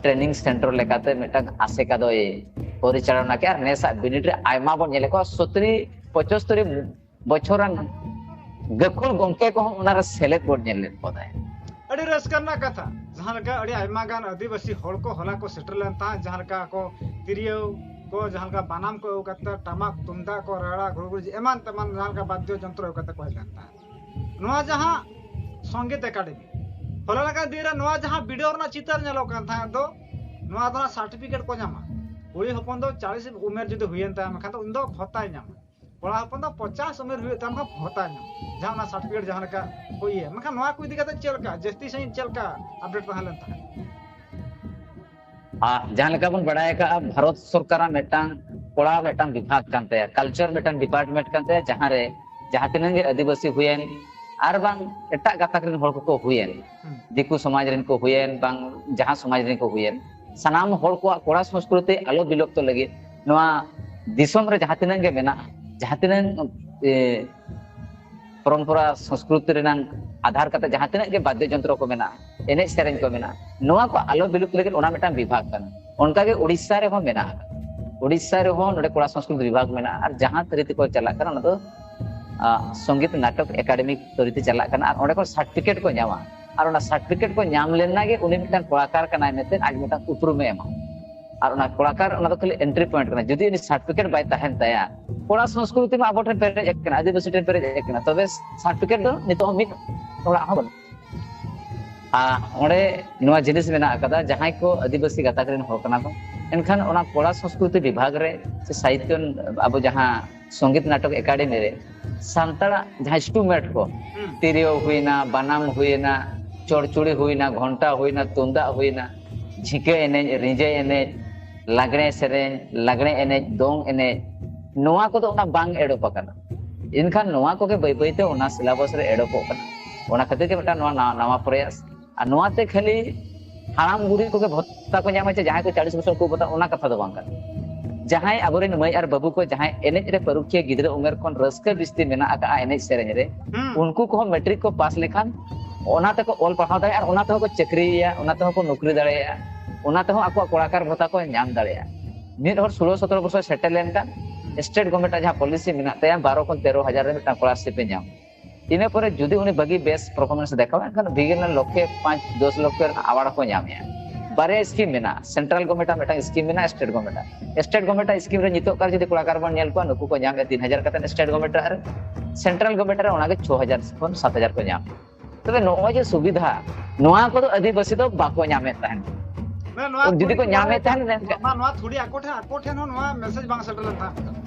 training centre ᱞᱮᱠᱟᱛᱮ ᱢᱤᱫᱴᱟᱝ ᱟᱥᱮᱠᱟ ᱫᱚᱭ ᱯᱚᱨᱤᱪᱟᱞᱚᱱᱟ ᱠᱮᱜᱼᱟ᱾ ᱟᱨ ᱱᱮᱥᱟᱜ ᱵᱤᱱᱤᱰ ᱨᱮ ᱟᱭᱢᱟ ᱵᱚᱱ ᱧᱮᱞᱮᱫ ᱠᱚᱣᱟ, ᱥᱚᱛᱛᱨᱤ ᱯᱚᱸᱪᱟᱛᱛᱳᱨ ᱵᱚᱪᱷᱚᱨᱟᱱ ᱜᱟᱹᱠᱷᱩᱲ ᱜᱚᱢᱠᱮ ᱠᱚᱦᱚᱸ ᱚᱱᱟᱨᱮ ᱥᱮᱞᱮᱫ ᱵᱚᱱ ᱧᱮᱞ ᱞᱮᱫ ᱠᱚ ᱛᱟᱦᱮᱸᱫ᱾ ᱟᱹᱰᱤ ᱨᱟᱹᱥᱠᱟᱹ ᱨᱮᱱᱟᱜ ᱠᱟᱛᱷᱟ, ᱡᱟᱦᱟᱸ ᱞᱮᱠᱟ ᱟᱹᱰᱤ ᱟᱭᱢᱟ ᱜᱟᱱ ᱟᱹᱫᱤᱵᱟᱹᱥᱤ ᱦᱚᱲ ᱠᱚ ᱦᱚᱞᱟ ᱠᱚ ᱥᱮᱴᱮᱨ ᱞᱮᱱ ᱛᱟᱦᱮᱸᱫ, ᱡᱟᱦᱟᱸ ᱞᱮᱠᱟ ᱠᱚ ᱛᱤᱨᱭᱳ ᱠᱚ, ᱡᱟᱦᱟᱸ ᱞᱮᱠᱟ ᱵᱟᱱᱟᱢ ᱠᱚ ᱟᱹᱜᱩ ᱠᱟᱛᱮ, ᱴᱟᱢᱟᱠ ᱛᱩᱢᱫᱟᱜ ᱠᱚ, ᱨᱮᱲᱟ ᱜᱷᱩᱲᱜᱷᱩᱲ ᱮᱢᱟᱱ ᱛᱮᱢᱟᱱ ᱡᱟᱦᱟᱸ ᱞᱮᱠᱟ ᱵᱟᱫᱽᱫᱷᱚ ᱡᱚᱱᱛᱨᱚ ᱟᱹᱜᱩ ᱠᱟᱛᱮ ᱠᱚ ᱦᱮᱡ ᱞᱮᱱ ᱛᱟᱦᱮᱸᱫ᱾ ᱱᱚᱣᱟ ᱡᱟᱦᱟᱸ ᱥᱚᱝᱜᱤᱛ ᱮᱠᱟᱰᱮᱢᱤ, ᱦᱚᱞᱟ ᱞᱮᱠᱟᱱ ᱫᱤᱱ ᱨᱮ ᱱᱚᱣᱟ ᱡᱟᱦᱟᱸ ᱵᱤᱰᱟᱹᱣ ᱨᱮᱱᱟᱜ ᱪᱤᱛᱟᱹᱨ ᱧᱮᱞᱚᱜ ᱠᱟᱱ ᱛᱟᱦᱮᱸᱫ ᱫᱚ, ᱱᱚᱣᱟ ᱫᱚ ᱥᱟᱨᱴᱤᱯᱷᱤᱠᱮᱴ ᱠᱚ ᱧᱟᱢᱟ᱾ ᱠᱩᱲᱤ ᱦᱚᱯᱚᱱ ᱫᱚ ᱪᱟᱞᱤᱥ ᱩᱢᱮᱨ ᱡᱩᱫᱤ ᱦᱩᱭᱮᱱ ᱛᱟᱭᱟ, ᱢᱮᱱᱠᱷᱟᱱ ᱫᱚ ᱩᱱᱤ ᱫᱚ ᱵᱷᱚᱛᱟᱭ ᱧᱟᱢᱟ᱾ ᱠᱚᱲᱟ ᱦᱚᱯᱚᱱ ᱫᱚ ᱯᱚᱪᱟᱥ ᱩᱢᱮᱨ ᱦᱩᱭᱩᱜ ᱛᱟᱢ ᱠᱷᱟᱱ ᱵᱷᱚᱛᱟ ᱧᱟᱢ, ᱡᱟᱦᱟᱸ ᱚᱱᱟ ᱥᱟᱨᱴᱤᱯᱷᱤᱠᱮᱴ ᱡᱟᱦᱟᱸ ᱞᱮᱠᱟ ᱦᱩᱭ ᱤᱭᱟᱹ᱾ ᱢᱮᱱᱠᱷᱟᱱ ᱱᱚᱣᱟ ᱠᱚ ᱤᱫᱤ ᱠᱟᱛᱮ ᱪᱮᱫ ᱞᱮᱠᱟ ᱡᱟᱹᱥᱛᱤ ᱥᱟᱺᱦᱤᱡ ᱪᱮᱫ ᱞᱮᱠᱟ ᱟᱯᱰᱮᱴ ᱛᱟᱦᱮᱸ ᱞᱮᱱ ᱛᱟᱦᱮᱸᱫ? ᱟᱨ ᱡᱟᱦᱟᱸ ᱞᱮᱠᱟ ᱵᱚᱱ ᱵᱟᱲᱟᱭ ᱟᱠᱟᱫᱼᱟ, ᱵᱷᱟᱨᱚᱛ ᱥᱚᱨᱠᱟᱨᱟᱜ ᱢᱤᱫᱴᱟᱝ ᱠᱚᱲᱟ ᱢᱤᱫᱴᱟᱝ ᱵᱤᱵᱷᱟᱜᱽ ᱠᱟᱱ ᱛᱟᱭᱟ, ᱠᱟᱞᱪᱟᱨ ᱢᱤᱫᱴᱟᱝ ᱰᱤᱯᱟᱨᱴᱢᱮᱱᱴ ᱠᱟᱱ ᱛᱟᱭᱟ, ᱡᱟᱦᱟᱸ ᱨᱮ ᱡᱟᱦᱟᱸ ᱛᱤᱱᱟᱹᱜ ᱜᱮ ᱟᱹᱫᱤᱵᱟᱹᱥᱤ ᱦᱩᱭᱮᱱ ᱟᱨ ᱵᱟᱝ ᱮᱴᱟᱜ ᱜᱟᱛᱟᱠ ᱨᱮᱱ ᱦᱚᱲ ᱠᱚᱠᱚ ᱦᱩᱭᱮᱱ, ᱫᱤᱠᱩ ᱥᱚᱢᱟᱡᱽ ᱨᱮᱱ ᱠᱚ ᱦᱩᱭᱮᱱ ᱵᱟᱝ ᱡᱟᱦᱟᱸ ᱥᱚᱢᱟᱡᱽ ᱨᱮᱱ ᱠᱚ ᱦᱩᱭᱮᱱ, ᱥᱟᱱᱟᱢ ᱦᱚᱲ ᱠᱚᱣᱟᱜ ᱠᱚᱲᱟ ᱥᱚᱸᱥᱠᱨᱤᱛᱤ ᱟᱞᱚ ᱵᱤᱞᱩᱯᱛᱚ ᱞᱟᱹᱜᱤᱫ ᱱᱚᱣᱟ ᱫᱤᱥᱚᱢ ᱨᱮ ᱡᱟᱦᱟᱸ ᱛᱤᱱᱟᱹᱜ ᱜᱮ ᱢᱮᱱᱟᱜᱼᱟ, ᱡᱟᱦᱟᱸ ᱛᱤᱱᱟᱹᱜ ᱮ, ᱯᱚᱨᱚᱢᱯᱚᱨᱟ ᱥᱚᱸᱥᱠᱨᱤᱛᱤ ᱨᱮᱱᱟᱜ ᱟᱫᱷᱟᱨ ᱠᱟᱛᱮ ᱡᱟᱦᱟᱸ ᱛᱤᱱᱟᱹᱜ ᱜᱮ ᱵᱟᱫᱽᱫᱷᱚ ᱡᱚᱱᱛᱨᱚ ᱠᱚ ᱢᱮᱱᱟᱜᱼᱟ, ᱮᱱᱮᱡ ᱥᱮᱨᱮᱧ ᱠᱚ ᱢᱮᱱᱟᱜᱼᱟ, ᱱᱚᱣᱟ ᱠᱚ ᱟᱞᱚ ᱵᱤᱞᱩᱯ ᱞᱟᱹᱜᱤᱫ ᱚᱱᱟ ᱢᱤᱫᱴᱟᱝ ᱵᱤᱵᱷᱟᱜᱽ ᱠᱟᱱᱟ᱾ ᱚᱱᱠᱟᱜᱮ ᱩᱲᱤᱥᱥᱟ ᱨᱮᱦᱚᱸ ᱢᱮᱱᱟᱜ ᱟᱠᱟᱫᱟ᱾ ᱩᱲᱤᱥᱥᱟ ᱨᱮᱦᱚᱸ ᱱᱚᱰᱮ ᱠᱚᱲᱟ ᱥᱚᱸᱥᱠᱨᱤᱛᱤ ᱵᱤᱵᱷᱟᱜᱽ ᱢᱮᱱᱟᱜᱼᱟ᱾ ᱟᱨ ᱡᱟᱦᱟᱸ ᱛᱟᱹᱨᱤ ᱛᱮᱠᱚ ᱪᱟᱞᱟᱜ ᱠᱟᱱᱟ, ᱚᱱᱟ ᱫᱚ ᱟᱸ, ᱥᱚᱝᱜᱤᱛ ᱱᱟᱴᱚᱠ ᱮᱠᱟᱰᱮᱢᱤ ᱛᱟᱹᱨᱤ ᱛᱮ ᱪᱟᱞᱟᱜ ᱠᱟᱱᱟ᱾ ᱟᱨ ᱚᱸᱰᱮ ᱠᱷᱚᱱ ᱥᱟᱨᱴᱤᱯᱷᱤᱠᱮᱴ ᱠᱚ ᱧᱟᱢᱟ᱾ ᱟᱨ ᱚᱱᱟ ᱥᱟᱨᱴᱤᱯᱷᱤᱠᱮᱴ ᱠᱚ ᱧᱟᱢ ᱞᱮᱱᱟ ᱜᱮ ᱩᱱᱤ ᱢᱤᱫᱴᱟᱝ ᱠᱚᱲᱟᱠᱟᱨ ᱠᱟᱱᱟᱭ ᱢᱮᱱᱛᱮ ᱟᱡ ᱢᱤᱫᱴᱟᱝ ᱩᱯᱨᱩᱢᱮ ᱮᱢᱟ᱾ ᱟᱨ ᱚᱱᱟ ᱠᱚᱲᱟᱠᱟᱨ, ᱚᱱᱟ ᱫᱚ ᱠᱷᱟᱹᱞᱤ ᱮᱱᱴᱨᱤ ᱯᱚᱭᱮᱱᱴ ᱠᱟᱱᱟ᱾ ᱡᱩᱫᱤ ᱩᱱᱤ ᱥᱟᱨᱴᱤᱯᱷᱤᱠᱮᱴ ᱵᱟᱭ ᱛᱟᱦᱮᱱ ᱛᱟᱭᱟ, ᱠᱚᱲᱟ ᱥᱚᱸᱥᱠᱨᱤᱛᱤ ᱢᱟ ᱟᱵᱚ ᱴᱷᱮᱱ ᱯᱮᱨᱮᱡ ᱟᱠᱟᱱᱟ, ᱟᱹᱫᱤᱵᱟᱹᱥᱤ ᱴᱷᱮᱱ ᱯᱮᱨᱮᱡ ᱟᱠᱟᱱᱟ, ᱛᱚᱵᱮ ᱥᱟᱨᱴᱤᱯᱷᱤᱠᱮᱴ ᱫᱚ ᱱᱤᱛᱚᱜ ᱦᱚᱸ ᱢᱤᱫ ᱚᱲᱟᱜ ᱦᱚᱸ ᱵᱟᱹᱱᱩᱜᱼᱟ᱾ ᱟᱨ ᱚᱸᱰᱮ ᱱᱚᱣᱟ ᱡᱤᱱᱤᱥ ᱢᱮᱱᱟᱜ ᱟᱠᱟᱫᱟ, ᱡᱟᱦᱟᱸᱭ ᱠᱚ ᱟᱹᱫᱤᱵᱟᱹᱥᱤ ᱜᱟᱛᱟᱠ ᱨᱮᱱ ᱦᱚᱲ ᱠᱟᱱᱟ ᱠᱚ, ᱮᱱᱠᱷᱟᱱ ᱚᱱᱟ ᱠᱚᱲᱟ ᱥᱚᱸᱥᱠᱨᱤᱛᱤ ᱵᱤᱵᱷᱟᱜᱽ ᱨᱮ ᱥᱮ ᱥᱟᱦᱤᱛᱛᱚ, ᱟᱵᱚ ᱡᱟᱦᱟᱸ ᱥᱚᱝᱜᱤᱛ ᱱᱟᱴᱚᱠ ᱮᱠᱟᱰᱮᱢᱤ ᱨᱮ ᱥᱟᱱᱛᱟᱲᱟᱜ ᱡᱟᱦᱟᱸ ᱤᱱᱥᱴᱨᱩᱢᱮᱱᱴ ᱠᱚ, ᱛᱤᱨᱭᱳ ᱦᱩᱭᱱᱟ, ᱵᱟᱱᱟᱢ ᱦᱩᱭᱱᱟ, ᱪᱚᱲᱪᱩᱲᱤ ᱦᱩᱭᱱᱟ, ᱜᱷᱚᱱᱴᱟ ᱦᱩᱭᱱᱟ, ᱛᱩᱢᱫᱟᱜ ᱦᱩᱭᱱᱟ, ᱡᱷᱤᱸᱠᱟᱹ ᱮᱱᱮᱡ, ᱨᱤᱸᱡᱟᱹ ᱮᱱᱮᱡ, ᱞᱟᱜᱽᱲᱮ ᱥᱮᱨᱮᱧ, ᱞᱟᱜᱽᱲᱮ ᱮᱱᱮᱡ, ᱫᱚᱝ ᱮᱱᱮᱡ, ᱱᱚᱣᱟ ᱠᱚᱫᱚ ᱚᱱᱟ ᱵᱟᱝ ᱮᱰᱚᱯ ᱟᱠᱟᱱᱟ᱾ ᱮᱱᱠᱷᱟᱱ ᱱᱚᱣᱟ ᱠᱚᱜᱮ ᱵᱟᱹᱭ ᱵᱟᱹᱭᱛᱮ ᱚᱱᱟ ᱥᱤᱞᱟᱵᱚᱥ ᱨᱮ ᱮᱰᱚᱯᱚᱜ ᱠᱟᱱᱟ᱾ ᱚᱱᱟ ᱠᱷᱟᱹᱛᱤᱨ ᱜᱮ ᱢᱤᱫᱴᱟᱝ ᱱᱚᱣᱟ ᱱᱟ-, ᱱᱟᱣᱟ ᱯᱨᱚᱭᱟᱥ᱾ ᱟᱨ ᱱᱚᱣᱟᱛᱮ ᱠᱷᱟᱹᱞᱤ ᱦᱟᱲᱟᱢ ᱵᱩᱲᱦᱤ ᱠᱚᱜᱮ ᱵᱷᱚᱛᱛᱟ ᱠᱚ ᱧᱟᱢᱟ, ᱪᱮ ᱡᱟᱦᱟᱸᱭ ᱠᱚ ᱪᱟᱞᱤᱥ ᱵᱚᱪᱷᱚᱨ ᱠᱚ ᱵᱷᱚᱛᱛᱟ, ᱚᱱᱟ ᱠᱟᱛᱷᱟ ᱫᱚ ᱵᱟᱝ ᱠᱟᱱᱟ᱾ ᱡᱟᱦᱟᱸᱭ ᱟᱵᱚᱨᱮᱱ ᱢᱟᱹᱭ ᱟᱨ ᱵᱟᱹᱵᱩ ᱠᱚ ᱡᱟᱦᱟᱸᱭ ᱮᱱᱮᱡ ᱨᱮ ᱯᱟᱹᱨᱩᱠᱷᱤᱭᱟᱹ ᱜᱤᱫᱽᱨᱟᱹ ᱩᱢᱮᱨ ᱠᱷᱚᱱ ᱨᱟᱹᱥᱠᱟᱹ ᱵᱤᱥᱛᱤ ᱢᱮᱱᱟᱜ ᱟᱠᱟᱫᱼᱟ ᱮᱱᱮᱡ ᱥᱮᱨᱮᱧ ᱨᱮ, ᱦᱩᱸ᱾ ᱩᱱᱠᱩ ᱠᱚᱦᱚᱸ ᱢᱮᱴᱨᱤᱠ ᱠᱚ ᱯᱟᱥ ᱞᱮᱠᱷᱟᱱ ᱚᱱᱟ ᱛᱮᱠᱚ ᱚᱞ ᱯᱟᱲᱦᱟᱣ ᱫᱟᱲᱮᱭᱟᱜᱼᱟ ᱟᱨ ᱚᱱᱟ ᱛᱮᱦᱚᱸ ᱠᱚ ᱪᱟᱹᱠᱨᱤᱭᱮᱭᱟ, ᱚᱱᱟ ᱛᱮᱦᱚᱸ ᱠᱚ ᱱᱚᱠᱨᱤ ᱫᱟᱲᱮᱭᱟᱜᱼᱟ, ᱚᱱᱟ ᱛᱮᱦᱚᱸ ᱟᱠᱚᱣᱟᱜ ᱠᱚᱲᱟᱠᱟᱨ ᱵᱷᱚᱛᱟ ᱠᱚ ᱧᱟᱢ ᱫᱟᱲᱮᱭᱟᱜᱼᱟ᱾ ᱢᱤᱫ ᱦᱚᱲ ᱥᱳᱞᱳ ᱥᱚᱛᱨᱚ ᱵᱚᱪᱷᱚᱨ ᱥᱮᱴᱮᱨ ᱞᱮᱱᱠᱷᱟᱱ ᱥᱴᱮᱴ ᱜᱚᱵᱷᱢᱮᱱᱴ ᱡᱟᱦᱟᱸ ᱯᱚᱞᱤᱥᱤ ᱢᱮᱱᱟᱜ ᱛᱟᱭᱟ, ᱵᱟᱨᱚ ᱠᱷᱚᱱ ᱛᱮᱨᱚ ᱦᱟᱡᱟᱨ ᱨᱮ ᱢᱤᱫᱴᱟᱝ ᱥᱠᱚᱞᱟᱨᱥᱤᱯ ᱮ ᱧᱟᱢᱟ᱾ ᱤᱱᱟᱹ ᱯᱚᱨᱮ ᱡᱩᱫᱤ ᱩᱱᱤ ᱵᱷᱟᱹᱜᱤ ᱵᱮᱥ ᱯᱟᱨᱯᱷᱚᱨᱢᱮᱱᱥ ᱫᱮᱠᱷᱟᱣᱟ, ᱮᱱᱠᱷᱟᱱ ᱵᱷᱤᱜᱤ ᱞᱚᱠᱷᱮ ᱯᱟᱸᱪ ᱫᱚᱥ ᱞᱚᱠᱷᱮ ᱨᱮᱱᱟᱜ ᱟᱣᱟᱨᱰ ᱦᱚᱸᱠᱚ ᱧᱟᱢᱮᱜᱼᱟ᱾ ᱵᱟᱨᱭᱟ ᱥᱠᱤᱢ ᱢᱮᱱᱟᱜᱼᱟ, ᱥᱮᱱᱴᱨᱟᱞ ᱜᱚᱵᱷᱢᱮᱱᱴ ᱟᱜ ᱢᱤᱫᱴᱟᱝ ᱥᱠᱤᱢ ᱢᱮᱱᱟᱜᱼᱟ, ᱥᱴᱮᱴ ᱜᱚᱵᱷᱢᱮᱱᱴ ᱟᱜ᱾ ᱥᱴᱮᱴ ᱜᱚᱵᱷᱢᱮᱱᱴ ᱟᱜ ᱥᱠᱤᱢ ᱨᱮ ᱱᱤᱛᱚᱜ ᱠᱟᱨ ᱡᱩᱫᱤ ᱠᱚᱲᱟᱠᱟᱨ ᱵᱚᱱ ᱧᱮᱞ ᱠᱚᱣᱟ, ᱱᱩᱠᱩ ᱠᱚ ᱧᱟᱢᱮᱜᱼᱟ ᱛᱤᱱ ᱦᱟᱡᱟᱨ ᱠᱟᱛᱮ ᱥᱴᱮᱴ ᱜᱚᱵᱷᱢᱮᱱᱴ ᱨᱮ, ᱥᱮᱱᱴᱨᱟᱞ ᱜᱚᱵᱷᱢᱮᱱᱴ ᱨᱮ ᱚᱱᱟᱜᱮ ᱪᱷᱚ ᱦᱟᱡᱟᱨ ᱠᱷᱚᱱ ᱥᱟᱛ ᱦᱟᱡᱟᱨ ᱠᱚ ᱧᱟᱢ᱾ ᱛᱚᱵᱮ ᱱᱚᱜᱼᱚᱭ ᱡᱮ ᱥᱩᱵᱤᱫᱷᱟ, ᱱᱚᱣᱟ ᱠᱚᱫᱚ ᱟᱹᱫᱤᱵᱟᱹᱥᱤ ᱫᱚ ᱵᱟᱠᱚ ᱧᱟᱢᱮᱫ ᱛᱟᱦᱮᱸᱱ᱾ ᱢᱟᱱᱮ ᱱᱚᱣᱟ ᱡᱩᱫᱤ ᱠᱚ ᱠᱩᱲᱤ ᱧᱟᱢᱮᱫ ᱠᱚᱲᱟ ᱛᱟᱦᱮᱸᱱ, ᱢᱮᱱᱠᱷᱟᱱ ᱱᱚᱣᱟ, ᱱᱚᱣᱟ ᱛᱷᱩᱲᱤ ᱟᱠᱚ ᱴᱷᱮᱱ, ᱟᱠᱚ ᱴᱷᱮᱱ ᱦᱚᱸ ᱱᱚᱣᱟ ᱢᱮᱥᱮᱡᱽ ᱵᱟᱝ ᱥᱮᱴᱮᱨ ᱞᱮᱱ ᱛᱟᱦᱮᱸᱫ᱾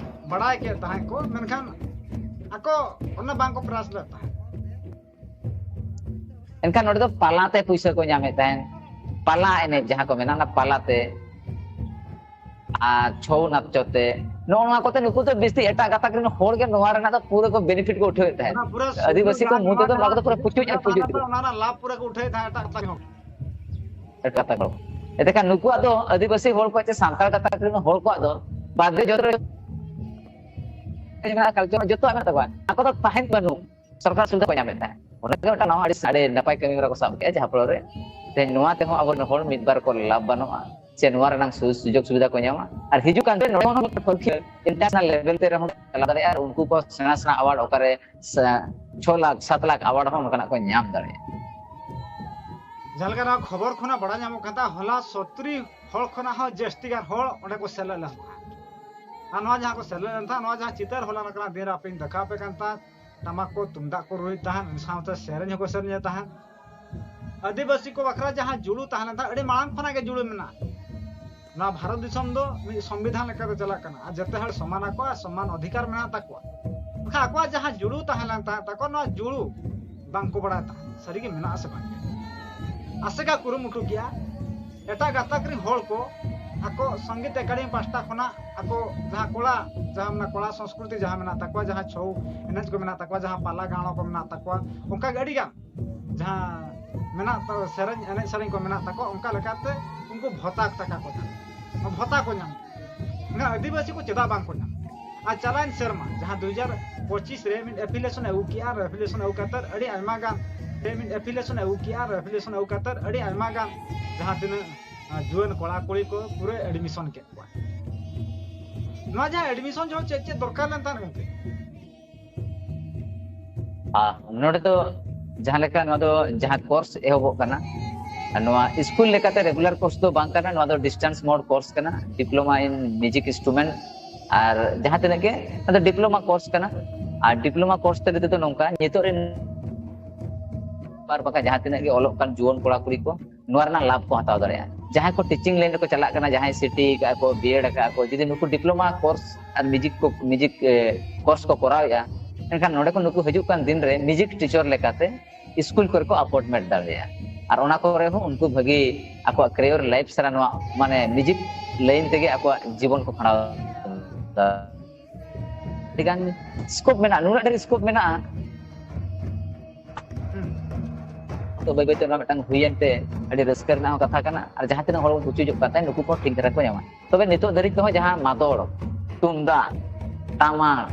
ᱵᱟᱲᱟᱭ ᱠᱮᱫ ᱛᱟᱦᱮᱸᱫ ᱠᱚ, ᱢᱮᱱᱠᱷᱟᱱ ᱟᱠᱚ ᱚᱱᱟ ᱵᱟᱝ ᱠᱚ ᱯᱨᱟᱥ ᱞᱮᱫ ᱛᱟᱦᱮᱸᱫ᱾ ᱮᱱᱠᱷᱟᱱ ᱱᱚᱰᱮ ᱫᱚ ᱯᱟᱞᱟᱛᱮ ᱯᱩᱭᱥᱟᱹ ᱠᱚ ᱧᱟᱢᱮᱫ ᱛᱟᱦᱮᱸᱱ, ᱯᱟᱞᱟ ᱮᱱᱮᱡ ᱡᱟᱦᱟᱸ ᱠᱚ ᱢᱮᱱᱟ, ᱚᱱᱟ ᱯᱟᱞᱟᱛᱮ᱾ ᱟᱨ ᱪᱷᱳᱣ ᱱᱟᱪ ᱛᱮ, ᱱᱚᱜᱼᱚ ᱱᱚᱣᱟ ᱠᱚᱛᱮ ᱱᱩᱠᱩ ᱫᱚ ᱵᱮᱥᱤ ᱮᱴᱟᱜ ᱜᱟᱛᱟᱠ ᱨᱮᱱ ᱦᱚᱲ ᱜᱮ ᱱᱚᱣᱟ ᱨᱮᱱᱟᱜ ᱫᱚ ᱯᱩᱨᱟᱹ ᱠᱚ ᱵᱮᱱᱤᱯᱷᱤᱴ ᱠᱚ ᱩᱴᱷᱟᱹᱣᱮᱫ ᱛᱟᱦᱮᱸᱫ᱾ ᱚᱱᱟ ᱯᱩᱨᱟᱹ ᱟᱹᱫᱤᱵᱟᱹᱥᱤ ᱠᱚ ᱢᱩᱫᱽ ᱨᱮᱫᱚ ᱱᱚᱣᱟ ᱠᱚᱫᱚ ᱯᱩᱨᱟᱹ ᱯᱩᱪᱩᱡ ᱟᱨ ᱯᱩᱪᱩᱡ ᱠᱟᱱᱟ᱾ ᱚᱱᱟ ᱨᱮᱱᱟᱜ ᱞᱟᱵᱷ ᱯᱩᱨᱟᱹ ᱠᱚ ᱩᱴᱷᱟᱹᱣᱮᱫ ᱛᱟᱦᱮᱸᱫ ᱮᱴᱟᱜ ᱜᱟᱛᱟᱠ ᱨᱮᱱ ᱦᱚᱲ᱾ ᱮᱴᱟᱜ ᱜᱟᱛᱟᱠ ᱨᱮᱱ ᱦᱚᱲ᱾ ᱮᱱᱛᱮᱠᱷᱟᱱ ᱱᱩᱠᱩᱣᱟᱜ ᱫᱚ, ᱟᱹᱫᱤᱵᱟᱹᱥᱤ ᱦᱚᱲ ᱠᱚᱣᱟᱜ ᱪᱮ ᱥᱟᱱᱛᱟᱲ ᱜᱟᱛᱟᱠ ᱨᱮᱱ ᱦᱚᱲ ᱠᱚᱣᱟᱜ ᱫᱚ ᱵᱟᱫᱮ ᱡᱚᱛᱚ ᱨᱮ ᱢᱮᱱᱟᱜᱼᱟ, ᱠᱟᱞᱪᱟᱨ ᱡᱚᱛᱚᱣᱟᱜ ᱢᱮᱱᱟᱜ ᱛᱟᱠᱚᱣᱟ, ᱟᱠᱚ ᱫᱚ ᱛᱟᱦᱮᱸᱱ ᱵᱟᱹᱱᱩᱜ, ᱥᱚᱨᱠᱟᱨ ᱥᱩᱵᱤᱫᱷᱟ ᱠᱚ ᱧᱟᱢᱮᱫ ᱛᱟᱦᱮᱸᱫ᱾ ᱚᱱᱟ ᱜᱮ ᱢᱤᱫᱴᱟᱝ ᱱᱟᱣᱟ ᱟᱹᱰᱤ, ᱟᱹᱰᱤ ᱱᱟᱯᱟᱭ ᱠᱟᱹᱢᱤ ᱦᱚᱨᱟ ᱠᱚ ᱥᱟᱵ ᱠᱮᱫᱼᱟ, ᱡᱟᱦᱟᱸ ᱯᱷᱚᱞᱚ ᱨᱮ ᱛᱮᱦᱮᱧ ᱱᱚᱣᱟ ᱛᱮᱦᱚᱸ ᱟᱵᱚᱨᱮᱱ ᱦᱚᱲ ᱢᱤᱫ ᱵᱟᱨ ᱠᱚ ᱞᱟᱵᱷ ᱵᱟᱹᱱᱩᱜᱼᱟ, ᱥᱮ ᱱᱚᱣᱟ ᱨᱮᱱᱟᱜ ᱥᱩ-, ᱥᱩᱡᱳᱜᱽ ᱥᱩᱵᱤᱫᱷᱟ ᱠᱚ ᱧᱟᱢᱟ᱾ ᱟᱨ ᱦᱤᱡᱩᱜ ᱠᱟᱱ ᱫᱤᱱ ᱱᱚᱰᱮ ᱦᱚᱸ ᱢᱤᱫᱴᱟᱝ ᱯᱟᱹᱨᱠᱷᱤᱭᱟᱹ ᱤᱱᱴᱟᱨᱱᱮᱥᱱᱟᱞ ᱞᱮᱵᱮᱞ ᱛᱮ ᱨᱮᱦᱚᱸ ᱪᱟᱞᱟᱣ ᱫᱟᱲᱮᱭᱟᱜᱼᱟ, ᱟᱨ ᱩᱱᱠᱩ ᱠᱚ ᱥᱮᱬᱟ ᱥᱮᱬᱟ ᱟᱣᱟᱨᱰ ᱚᱠᱟᱨᱮ ᱥᱟ-, ᱪᱷᱚ ᱞᱟᱠᱷ, ᱥᱟᱛ ᱞᱟᱠᱷ ᱟᱣᱟᱨᱰ ᱦᱚᱸ ᱚᱱᱠᱟᱱᱟᱜ ᱠᱚ ᱧᱟᱢ ᱫᱟᱲᱮᱭᱟᱜᱼᱟ᱾ ᱡᱟᱦᱟᱸ ᱞᱮᱠᱟ ᱱᱚᱣᱟ ᱠᱷᱚᱵᱚᱨ ᱠᱷᱚᱱᱟᱜ ᱵᱟᱲᱟᱭ ᱧᱟᱢᱚᱜ ᱠᱟᱱ ᱛᱟᱦᱮᱸᱫ, ᱦᱚᱞᱟ ᱥᱚᱛᱨᱤ ᱦᱚᱲ ᱠᱷᱚᱱᱟᱜ ᱦᱚᱸ ᱡᱟᱹᱥᱛᱤ ᱜᱟᱱ ᱦᱚᱲ ᱚᱸᱰᱮ ᱠᱚ ᱥᱮᱞᱮᱫ ᱞᱮᱱ ᱛᱟᱦᱮᱸᱫ᱾ ᱟᱨ ᱱᱚᱣᱟ ᱡᱟᱦᱟᱸ ᱠᱚ ᱥᱮᱞᱮᱫ ᱞᱮᱱ ᱛᱟᱦᱮᱸᱫ, ᱱᱚᱣᱟ ᱡᱟᱦᱟᱸ ᱪᱤᱛᱟᱹᱨ ᱦᱚᱞᱟ ᱱᱚᱝᱠᱟᱱᱟᱜ ᱫᱤᱱ ᱨᱮ ᱟᱯᱮᱧ ᱫᱮᱠᱷᱟᱣ ᱟᱯᱮ ᱠᱟᱱ ᱛᱟᱦᱮᱸᱫ, ᱴᱟᱢᱟᱠ ᱠᱚ, ᱛᱩᱢᱫᱟᱜ ᱠᱚ ᱨᱩᱭᱮᱫ ᱛᱟᱦᱮᱸᱫ, ᱥᱟᱶᱛᱮ ᱥᱮᱨᱮᱧ ᱦᱚᱸᱠᱚ ᱥᱮᱨᱮᱧᱮᱫ ᱛᱟᱦᱮᱸᱫ᱾ ᱟᱹᱫᱤᱵᱟᱹᱥᱤ ᱠᱚ ᱵᱟᱠᱷᱨᱟ ᱡᱟᱦᱟᱸ ᱡᱩᱲᱩ ᱛᱟᱦᱮᱸ ᱞᱮᱱ ᱛᱟᱦᱮᱸᱫ, ᱟᱹᱰᱤ ᱢᱟᱲᱟᱝ ᱠᱷᱚᱱᱟᱜ ᱜᱮ ᱡᱩᱲᱩ ᱢᱮᱱᱟᱜᱼᱟ᱾ ᱱᱚᱣᱟ ᱵᱷᱟᱨᱚᱛ ᱫᱤᱥᱚᱢ ᱫᱚ ᱢᱤᱫ ᱥᱚᱝᱵᱤᱫᱷᱟᱱ ᱞᱮᱠᱟᱛᱮ ᱪᱟᱞᱟᱜ ᱠᱟᱱᱟ ᱟᱨ ᱡᱚᱛᱚ ᱦᱚᱲ ᱥᱚᱢᱟᱱ ᱟᱠᱚ ᱟᱨ ᱥᱚᱢᱟᱱ ᱚᱫᱷᱤᱠᱟᱨ ᱢᱮᱱᱟᱜ ᱛᱟᱠᱚᱣᱟ᱾ ᱢᱮᱱᱠᱷᱟᱱ ᱟᱠᱚᱣᱟᱜ ᱡᱟᱦᱟᱸ ᱡᱩᱲᱩ ᱛᱟᱦᱮᱸ ᱞᱮᱱ ᱛᱟᱦᱮᱸᱫ ᱛᱟᱠᱚ, ᱱᱚᱣᱟ ᱡᱩᱲᱩ ᱵᱟᱝᱠᱚ ᱵᱟᱲᱟᱭ ᱛᱟᱦᱮᱸᱫ, ᱥᱟᱹᱨᱤᱜᱮ ᱢᱮᱱᱟᱜᱼᱟ ᱥᱮ ᱵᱟᱝ᱾ ᱟᱥᱮᱠᱟ ᱠᱩᱨᱩᱢᱩᱴᱩ ᱠᱮᱜᱼᱟ ᱮᱴᱟᱜ ᱜᱟᱛᱟᱠ ᱨᱮᱱ ᱦᱚᱲ ᱠᱚ ᱟᱠᱚ ᱥᱚᱝᱜᱤᱛ ᱮᱠᱟᱰᱮᱢᱤ ᱯᱟᱥᱴᱟ ᱠᱷᱚᱱᱟᱜ ᱟᱠᱚ ᱡᱟᱦᱟᱸ ᱠᱚᱲᱟ, ᱡᱟᱦᱟᱸ ᱢᱮᱱᱟᱜ ᱠᱚᱲᱟ ᱥᱚᱝᱥᱠᱨᱤᱛᱤ ᱡᱟᱦᱟᱸ ᱢᱮᱱᱟᱜ ᱛᱟᱠᱚᱣᱟ, ᱡᱟᱦᱟᱸ ᱪᱷᱚᱣ ᱮᱱᱮᱡ ᱠᱚ ᱢᱮᱱᱟᱜ ᱛᱟᱠᱚᱣᱟ, ᱡᱟᱦᱟᱸ ᱯᱟᱞᱟ ᱜᱟᱣᱲᱟ ᱠᱚ ᱢᱮᱱᱟᱜ ᱛᱟᱠᱚᱣᱟ, ᱚᱱᱠᱟ ᱜᱮ ᱟᱹᱰᱤ ᱜᱟᱱ ᱡᱟᱦᱟᱸ ᱢᱮᱱᱟᱜ ᱛᱟ-, ᱥᱮᱨᱮᱧ, ᱮᱱᱮᱡ ᱥᱮᱨᱮᱧ ᱠᱚ ᱢᱮᱱᱟᱜ ᱛᱟᱠᱚᱣᱟ, ᱚᱱᱠᱟ ᱞᱮᱠᱟᱛᱮ ᱩᱱᱠᱩ ᱵᱷᱚᱛᱟ ᱴᱟᱠᱟ ᱠᱚ ᱧᱟᱢᱟ, ᱵᱷᱚᱛᱟ ᱠᱚ ᱧᱟᱢᱟ᱾ ᱢᱮᱱᱠᱷᱟᱱ ᱟᱹᱫᱤᱵᱟᱹᱥᱤ ᱠᱚ ᱪᱮᱫᱟᱜ ᱵᱟᱝ ᱠᱚ ᱧᱟᱢᱟ? ᱟᱨ ᱪᱟᱞᱟᱣᱮᱱ ᱥᱮᱨᱢᱟ, ᱡᱟᱦᱟᱸ ᱫᱩ ᱦᱟᱡᱟᱨ ᱯᱚᱸᱪᱤᱥ ᱨᱮ ᱢᱤᱫ ᱮᱯᱷᱤᱞᱤᱭᱮᱥᱚᱱ ᱮ ᱟᱹᱜᱩ ᱠᱮᱜᱼᱟ, ᱟᱨ ᱮᱯᱷᱤᱞᱤᱭᱮᱥᱚᱱ ᱟᱹᱜᱩ ᱠᱟᱛᱮᱫ ᱟᱹᱰᱤ ᱟᱭᱢᱟ ᱜᱟᱱ, ᱨᱮ ᱢᱤᱫ ᱮᱯᱷᱤᱞᱤᱭᱮᱥᱚᱱ ᱮ ᱟᱹᱜᱩ ᱠᱮᱜᱼᱟ, ᱟᱨ ᱮᱯᱷᱤᱞᱤᱭᱮᱥᱚᱱ ᱟᱹᱜᱩ ᱠᱟᱛᱮᱫ ᱟᱹᱰᱤ ᱟᱭᱢᱟ ᱜᱟᱱ ᱡᱟᱦᱟᱸ ᱛᱤᱱᱟᱹᱜ, ᱟᱸ, ᱡᱩᱣᱟᱹᱱ ᱠᱚᱲᱟ ᱠᱩᱲᱤ ᱠᱚ ᱯᱩᱨᱟᱹ ᱮᱰᱢᱤᱥᱚᱱ ᱠᱮᱫ ᱠᱚᱣᱟ᱾ ᱱᱚᱣᱟ ᱡᱟᱦᱟᱸ ᱮᱰᱢᱤᱥᱚᱱ ᱡᱚᱦᱚᱜ ᱪᱮᱫ ᱪᱮᱫ ᱫᱚᱨᱠᱟᱨ ᱞᱮᱱ ᱛᱟᱦᱮᱸᱫ ᱜᱚᱢᱠᱮ? ᱟᱨ ᱱᱚᱰᱮ ᱫᱚ ᱡᱟᱦᱟᱸ ᱞᱮᱠᱟ, ᱱᱚᱣᱟ ᱫᱚ ᱡᱟᱦᱟᱸ ᱠᱳᱨᱥ ᱮᱦᱚᱵᱚᱜ ᱠᱟᱱᱟ, ᱱᱚᱣᱟ ᱥᱠᱩᱞ ᱞᱮᱠᱟᱛᱮ ᱨᱮᱜᱩᱞᱟᱨ ᱠᱳᱨᱥ ᱫᱚ ᱵᱟᱝ ᱠᱟᱱᱟ, ᱱᱚᱣᱟ ᱫᱚ ᱰᱤᱥᱴᱮᱱᱥ ᱢᱳᱰ ᱠᱳᱨᱥ ᱠᱟᱱᱟ, ᱰᱤᱯᱞᱳᱢᱟ ᱤᱱ ᱢᱤᱣᱡᱤᱠ ᱤᱱᱥᱴᱨᱩᱢᱮᱱᱴ᱾ ᱟᱨ ᱡᱟᱦᱟᱸ ᱛᱤᱱᱟᱹᱜ ᱜᱮ, ᱱᱚᱣᱟ ᱫᱚ ᱰᱤᱯᱞᱳᱢᱟ ᱠᱳᱨᱥ ᱠᱟᱱᱟ᱾ ᱟᱨ ᱰᱤᱯᱞᱳᱢᱟ ᱠᱳᱨᱥ ᱛᱮ ᱱᱤᱛᱚᱜ ᱫᱚ ᱱᱚᱝᱠᱟ, ᱱᱤᱛᱚᱜ ᱨᱮᱱ ᱟᱨ ᱵᱟᱠᱷᱟᱱ ᱡᱟᱦᱟᱸ ᱛᱤᱱᱟᱹᱜ ᱜᱮ ᱚᱞᱚᱜ ᱠᱟᱱ ᱡᱩᱣᱟᱹᱱ ᱠᱚᱲᱟ ᱠᱩᱲᱤ ᱠᱚ ᱱᱚᱣᱟ ᱨᱮᱱᱟᱜ ᱞᱟᱵᱷ ᱠᱚ ᱦᱟᱛᱟᱣ ᱫᱟᱲᱮᱭᱟᱜᱼᱟ᱾ ᱡᱟᱦᱟᱸᱭ ᱠᱚ ᱴᱤᱪᱤᱝ ᱞᱟᱭᱤᱱ ᱨᱮᱠᱚ ᱪᱟᱞᱟᱜ ᱠᱟᱱᱟ, ᱡᱟᱦᱟᱸᱭ ᱥᱤᱴᱤ ᱠᱟᱜᱼᱟ ᱠᱚ, ᱵᱤᱭᱮᱰ ᱟᱠᱟᱫᱼᱟ ᱠᱚ, ᱡᱩᱫᱤ ᱱᱩᱠᱩ ᱰᱤᱯᱞᱳᱢᱟ ᱠᱳᱨᱥ ᱟᱨ ᱢᱤᱣᱡᱤᱠ ᱠᱚ, ᱢᱤᱣᱡᱤᱠ, ᱮ, ᱠᱳᱨᱥ ᱠᱚ ᱠᱚᱨᱟᱣᱮᱫᱼᱟ, ᱮᱱᱠᱷᱟᱱ ᱱᱚᱰᱮ ᱠᱷᱚᱱ ᱱᱩᱠᱩ ᱦᱤᱡᱩᱜ ᱠᱟᱱ ᱫᱤᱱ ᱨᱮ ᱢᱤᱣᱡᱤᱠ ᱴᱤᱪᱟᱨ ᱞᱮᱠᱟᱛᱮ ᱥᱠᱩᱞ ᱠᱚᱨᱮ ᱠᱚ ᱟᱯᱚᱭᱮᱱᱴᱢᱮᱱᱴ ᱫᱟᱲᱮᱭᱟᱜᱼᱟ᱾ ᱟᱨ ᱚᱱᱟ ᱠᱚᱨᱮ ᱦᱚᱸ ᱩᱱᱠᱩ ᱵᱷᱟᱹᱜᱤ ᱟᱠᱚᱣᱟᱜ ᱠᱮᱨᱤᱭᱟᱨ ᱞᱟᱭᱤᱯᱷ ᱥᱟᱨᱟ ᱱᱚᱣᱟ, ᱢᱟᱱᱮ, ᱢᱤᱣᱡᱤᱠ ᱞᱟᱭᱤᱱ ᱛᱮᱜᱮ ᱟᱠᱚᱣᱟᱜ ᱡᱤᱵᱚᱱ ᱠᱚ ᱠᱷᱟᱸᱰᱟᱣ ᱮᱫᱟ᱾ ᱟᱹᱰᱤᱜᱟᱱ ᱥᱠᱳᱯ ᱢᱮᱱᱟᱜᱼᱟ, ᱱᱩᱱᱟᱹᱜ ᱰᱷᱮᱨ ᱥᱠᱳᱯ ᱢᱮᱱᱟᱜᱼᱟ᱾ ᱛᱚ ᱵᱟᱹᱭ ᱵᱟᱹᱭᱛᱮ ᱚᱱᱟ ᱢᱤᱫᱴᱟᱝ ᱦᱩᱭᱮᱱ ᱛᱮ ᱟᱹᱰᱤ ᱨᱟᱹᱥᱠᱟᱹ ᱨᱮᱱᱟᱜ ᱦᱚᱸ ᱠᱟᱛᱷᱟ ᱠᱟᱱᱟ, ᱟᱨ ᱡᱟᱦᱟᱸ ᱛᱤᱱᱟᱹᱜ ᱦᱚᱲ ᱵᱚᱱ ᱠᱩᱪᱤ ᱡᱚᱜ ᱠᱟᱱ ᱛᱟᱦᱮᱸᱫ, ᱱᱩᱠᱩ ᱠᱚ ᱴᱷᱤᱠ ᱫᱷᱟᱨᱟ ᱠᱚ ᱧᱟᱢᱟ᱾ ᱛᱚᱵᱮ ᱱᱤᱛᱚᱜ ᱫᱷᱟᱹᱨᱤᱡ ᱛᱮᱦᱚᱸ ᱡᱟᱦᱟᱸ ᱢᱟᱫᱚᱲ, ᱛᱩᱢᱫᱟᱜ, ᱴᱟᱢᱟᱠ,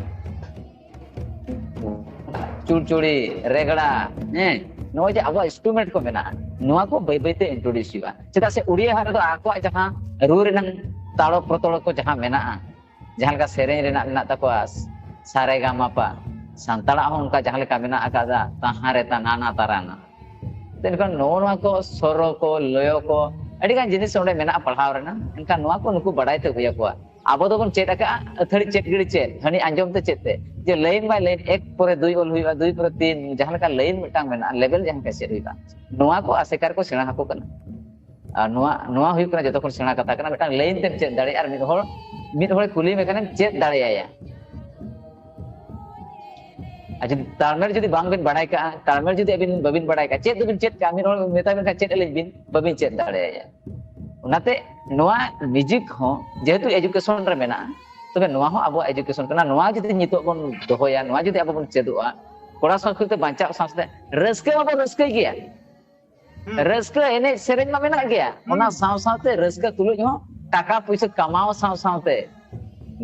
ᱪᱩᱲᱪᱩᱲᱤ, ᱨᱮᱜᱽᱲᱟ, ᱦᱮᱸ, ᱱᱚᱜᱼᱚᱭ ᱡᱮ ᱟᱵᱚᱣᱟᱜ ᱤᱱᱥᱴᱨᱩᱢᱮᱱᱴ ᱠᱚ ᱢᱮᱱᱟᱜᱼᱟ, ᱱᱚᱣᱟ ᱠᱚ ᱵᱟᱹᱭ ᱵᱟᱹᱭᱛᱮ ᱤᱱᱴᱨᱳᱰᱤᱭᱩᱥ ᱦᱩᱭᱩᱜᱼᱟ᱾ ᱪᱮᱫᱟᱜ ᱥᱮ ᱩᱲᱤᱭᱟ ᱨᱮᱫᱚ ᱟᱠᱚᱣᱟᱜ ᱡᱟᱦᱟᱸ ᱨᱩ ᱨᱮᱱᱟᱜ ᱛᱟᱲᱚ ᱯᱨᱚᱛᱚᱲ ᱠᱚ ᱡᱟᱦᱟᱸ ᱢᱮᱱᱟᱜᱼᱟ, ᱡᱟᱦᱟᱸ ᱞᱮᱠᱟ ᱥᱮᱨᱮᱧ ᱨᱮᱱᱟᱜ ᱢᱮᱱᱟᱜ ᱛᱟᱠᱚᱣᱟ, ᱥᱟᱨᱮ ᱜᱟ ᱢᱟ ᱯᱟ, ᱥᱟᱱᱛᱟᱲᱟᱜ ᱦᱚᱸ ᱚᱱᱠᱟ ᱡᱟᱦᱟᱸ ᱞᱮᱠᱟ ᱢᱮᱱᱟᱜ ᱟᱠᱟᱫᱟ, ᱛᱟᱦᱟᱸ ᱨᱮ ᱛᱟ ᱱᱟ ᱱᱟ ᱛᱟᱨᱟ ᱱᱟ᱾ ᱮᱱᱠᱷᱟᱱ ᱱᱚᱜᱼᱚ ᱱᱚᱣᱟ ᱠᱚ ᱥᱚᱨᱚ ᱠᱚ, ᱞᱚᱭᱚ ᱠᱚ, ᱟᱹᱰᱤᱜᱟᱱ ᱡᱤᱱᱤᱥ ᱚᱸᱰᱮ ᱢᱮᱱᱟᱜᱼᱟ ᱯᱟᱲᱦᱟᱣ ᱨᱮᱱᱟᱜ᱾ ᱮᱱᱠᱷᱟᱱ ᱱᱚᱣᱟ ᱠᱚ ᱱᱩᱠᱩ ᱵᱟᱲᱟᱭ ᱛᱮ ᱦᱩᱭ ᱟᱠᱚᱣᱟ᱾ ᱟᱵᱚ ᱫᱚᱵᱚᱱ ᱪᱮᱫ ᱟᱠᱟᱫᱼᱟ ᱟᱹᱛᱷᱟᱹᱲᱤ ᱪᱮᱫ ᱜᱤᱲᱤ ᱪᱮᱫ, ᱦᱟᱹᱱᱤ ᱟᱸᱡᱚᱢ ᱛᱮ ᱪᱮᱫ ᱛᱮ, ᱡᱮ ᱞᱟᱭᱤᱱ ᱵᱟᱭ ᱞᱟᱭᱤᱱ ᱮᱠ ᱯᱚᱨᱮ ᱫᱩᱭ ᱚᱞ ᱦᱩᱭᱩᱜᱼᱟ, ᱫᱩᱭ ᱯᱚᱨᱮ ᱛᱤᱱ, ᱡᱟᱦᱟᱸ ᱞᱮᱠᱟ ᱞᱟᱭᱤᱱ ᱢᱤᱫᱴᱟᱝ ᱢᱮᱱᱟᱜᱼᱟ, ᱞᱮᱵᱮᱞ ᱡᱟᱦᱟᱸ ᱞᱮᱠᱟ ᱪᱮᱫ ᱦᱩᱭᱩᱜᱼᱟ, ᱱᱚᱣᱟ ᱠᱚ ᱟᱥᱮᱠᱟ ᱨᱮᱠᱚ ᱥᱮᱬᱟ ᱟᱠᱚ ᱠᱟᱱᱟ᱾ ᱟᱨ ᱱᱚᱣᱟ, ᱱᱚᱣᱟ ᱦᱩᱭᱩᱜ ᱠᱟᱱᱟ ᱡᱚᱛᱚ ᱠᱷᱚᱱ ᱥᱮᱬᱟ ᱠᱟᱛᱷᱟ ᱠᱟᱱᱟ, ᱢᱤᱫᱴᱟᱝ ᱞᱟᱭᱤᱱ ᱛᱮᱢ ᱪᱮᱫ ᱫᱟᱲᱮᱭᱟᱜᱼᱟ, ᱟᱨ ᱢᱤᱫ ᱦᱚᱲ, ᱢᱤᱫ ᱦᱚᱲᱮ ᱠᱩᱞᱤ ᱢᱮ ᱠᱷᱟᱱᱮᱢ ᱪᱮᱫ ᱫᱟᱲᱮᱭᱟᱭᱟ᱾ ᱟᱪᱪᱷᱟ, ᱛᱟᱲᱢᱮᱞ ᱡᱩᱫᱤ ᱵᱟᱝ ᱵᱤᱱ ᱵᱟᱲᱟᱭ ᱠᱟᱜᱼᱟ, ᱛᱟᱲᱢᱮᱞ ᱡᱩᱫᱤ ᱟᱹᱵᱤᱱ ᱵᱟᱹᱵᱤᱱ ᱵᱟᱲᱟᱭ ᱠᱟᱜᱼᱟ, ᱪᱮᱫ ᱫᱚᱵᱤᱱ ᱪᱮᱫ ᱠᱟᱜᱼᱟ? ᱢᱤᱫ ᱦᱚᱲ ᱢᱮᱛᱟ ᱵᱤᱱ ᱠᱷᱟᱱ ᱪᱮᱫ ᱟᱹᱞᱤᱧ ᱵᱤᱱ, ᱵᱟᱹᱵᱤᱱ ᱪᱮᱫ ᱫᱟᱲᱮᱭᱟᱭᱟ᱾ ᱚᱱᱟᱛᱮ ᱱᱚᱣᱟ ᱢᱤᱣᱡᱤᱠ ᱦᱚᱸ ᱡᱮᱦᱮᱛᱩ ᱮᱡᱩᱠᱮᱥᱚᱱ ᱨᱮ ᱢᱮᱱᱟᱜᱼᱟ, ᱛᱚᱵᱮ ᱱᱚᱣᱟ ᱦᱚᱸ ᱟᱵᱚᱣᱟᱜ ᱮᱡᱩᱠᱮᱥᱚᱱ ᱠᱟᱱᱟ᱾ ᱱᱚᱣᱟ ᱡᱩᱫᱤ ᱱᱤᱛᱚᱜ ᱵᱚᱱ ᱫᱚᱦᱚᱭᱟ, ᱱᱚᱣᱟ ᱡᱩᱫᱤ ᱟᱵᱚ ᱵᱚᱱ ᱪᱮᱫᱚᱜᱼᱟ, ᱠᱚᱲᱟ ᱥᱚᱝᱥᱠᱨᱤᱛᱤ ᱵᱟᱧᱪᱟᱣ ᱥᱟᱶ ᱥᱟᱶᱛᱮ ᱨᱟᱹᱥᱠᱟᱹ ᱢᱟᱵᱚᱱ ᱨᱟᱹᱥᱠᱟᱹᱭ ᱜᱮᱭᱟ, ᱦᱩᱸ᱾ ᱨᱟᱹᱥᱠᱟᱹ ᱮᱱᱮᱡ ᱥᱮᱨᱮᱧ ᱢᱟ ᱢᱮᱱᱟᱜ ᱜᱮᱭᱟ, ᱚᱱᱟ ᱦᱩᱸ᱾ ᱥᱟᱶ ᱥᱟᱶᱛᱮ ᱨᱟᱹᱥᱠᱟᱹ ᱛᱩᱞᱩᱡ ᱦᱚᱸ ᱴᱟᱠᱟ ᱯᱩᱭᱥᱟᱹ ᱠᱟᱢᱟᱣ ᱥᱟᱶ ᱥᱟᱶᱛᱮ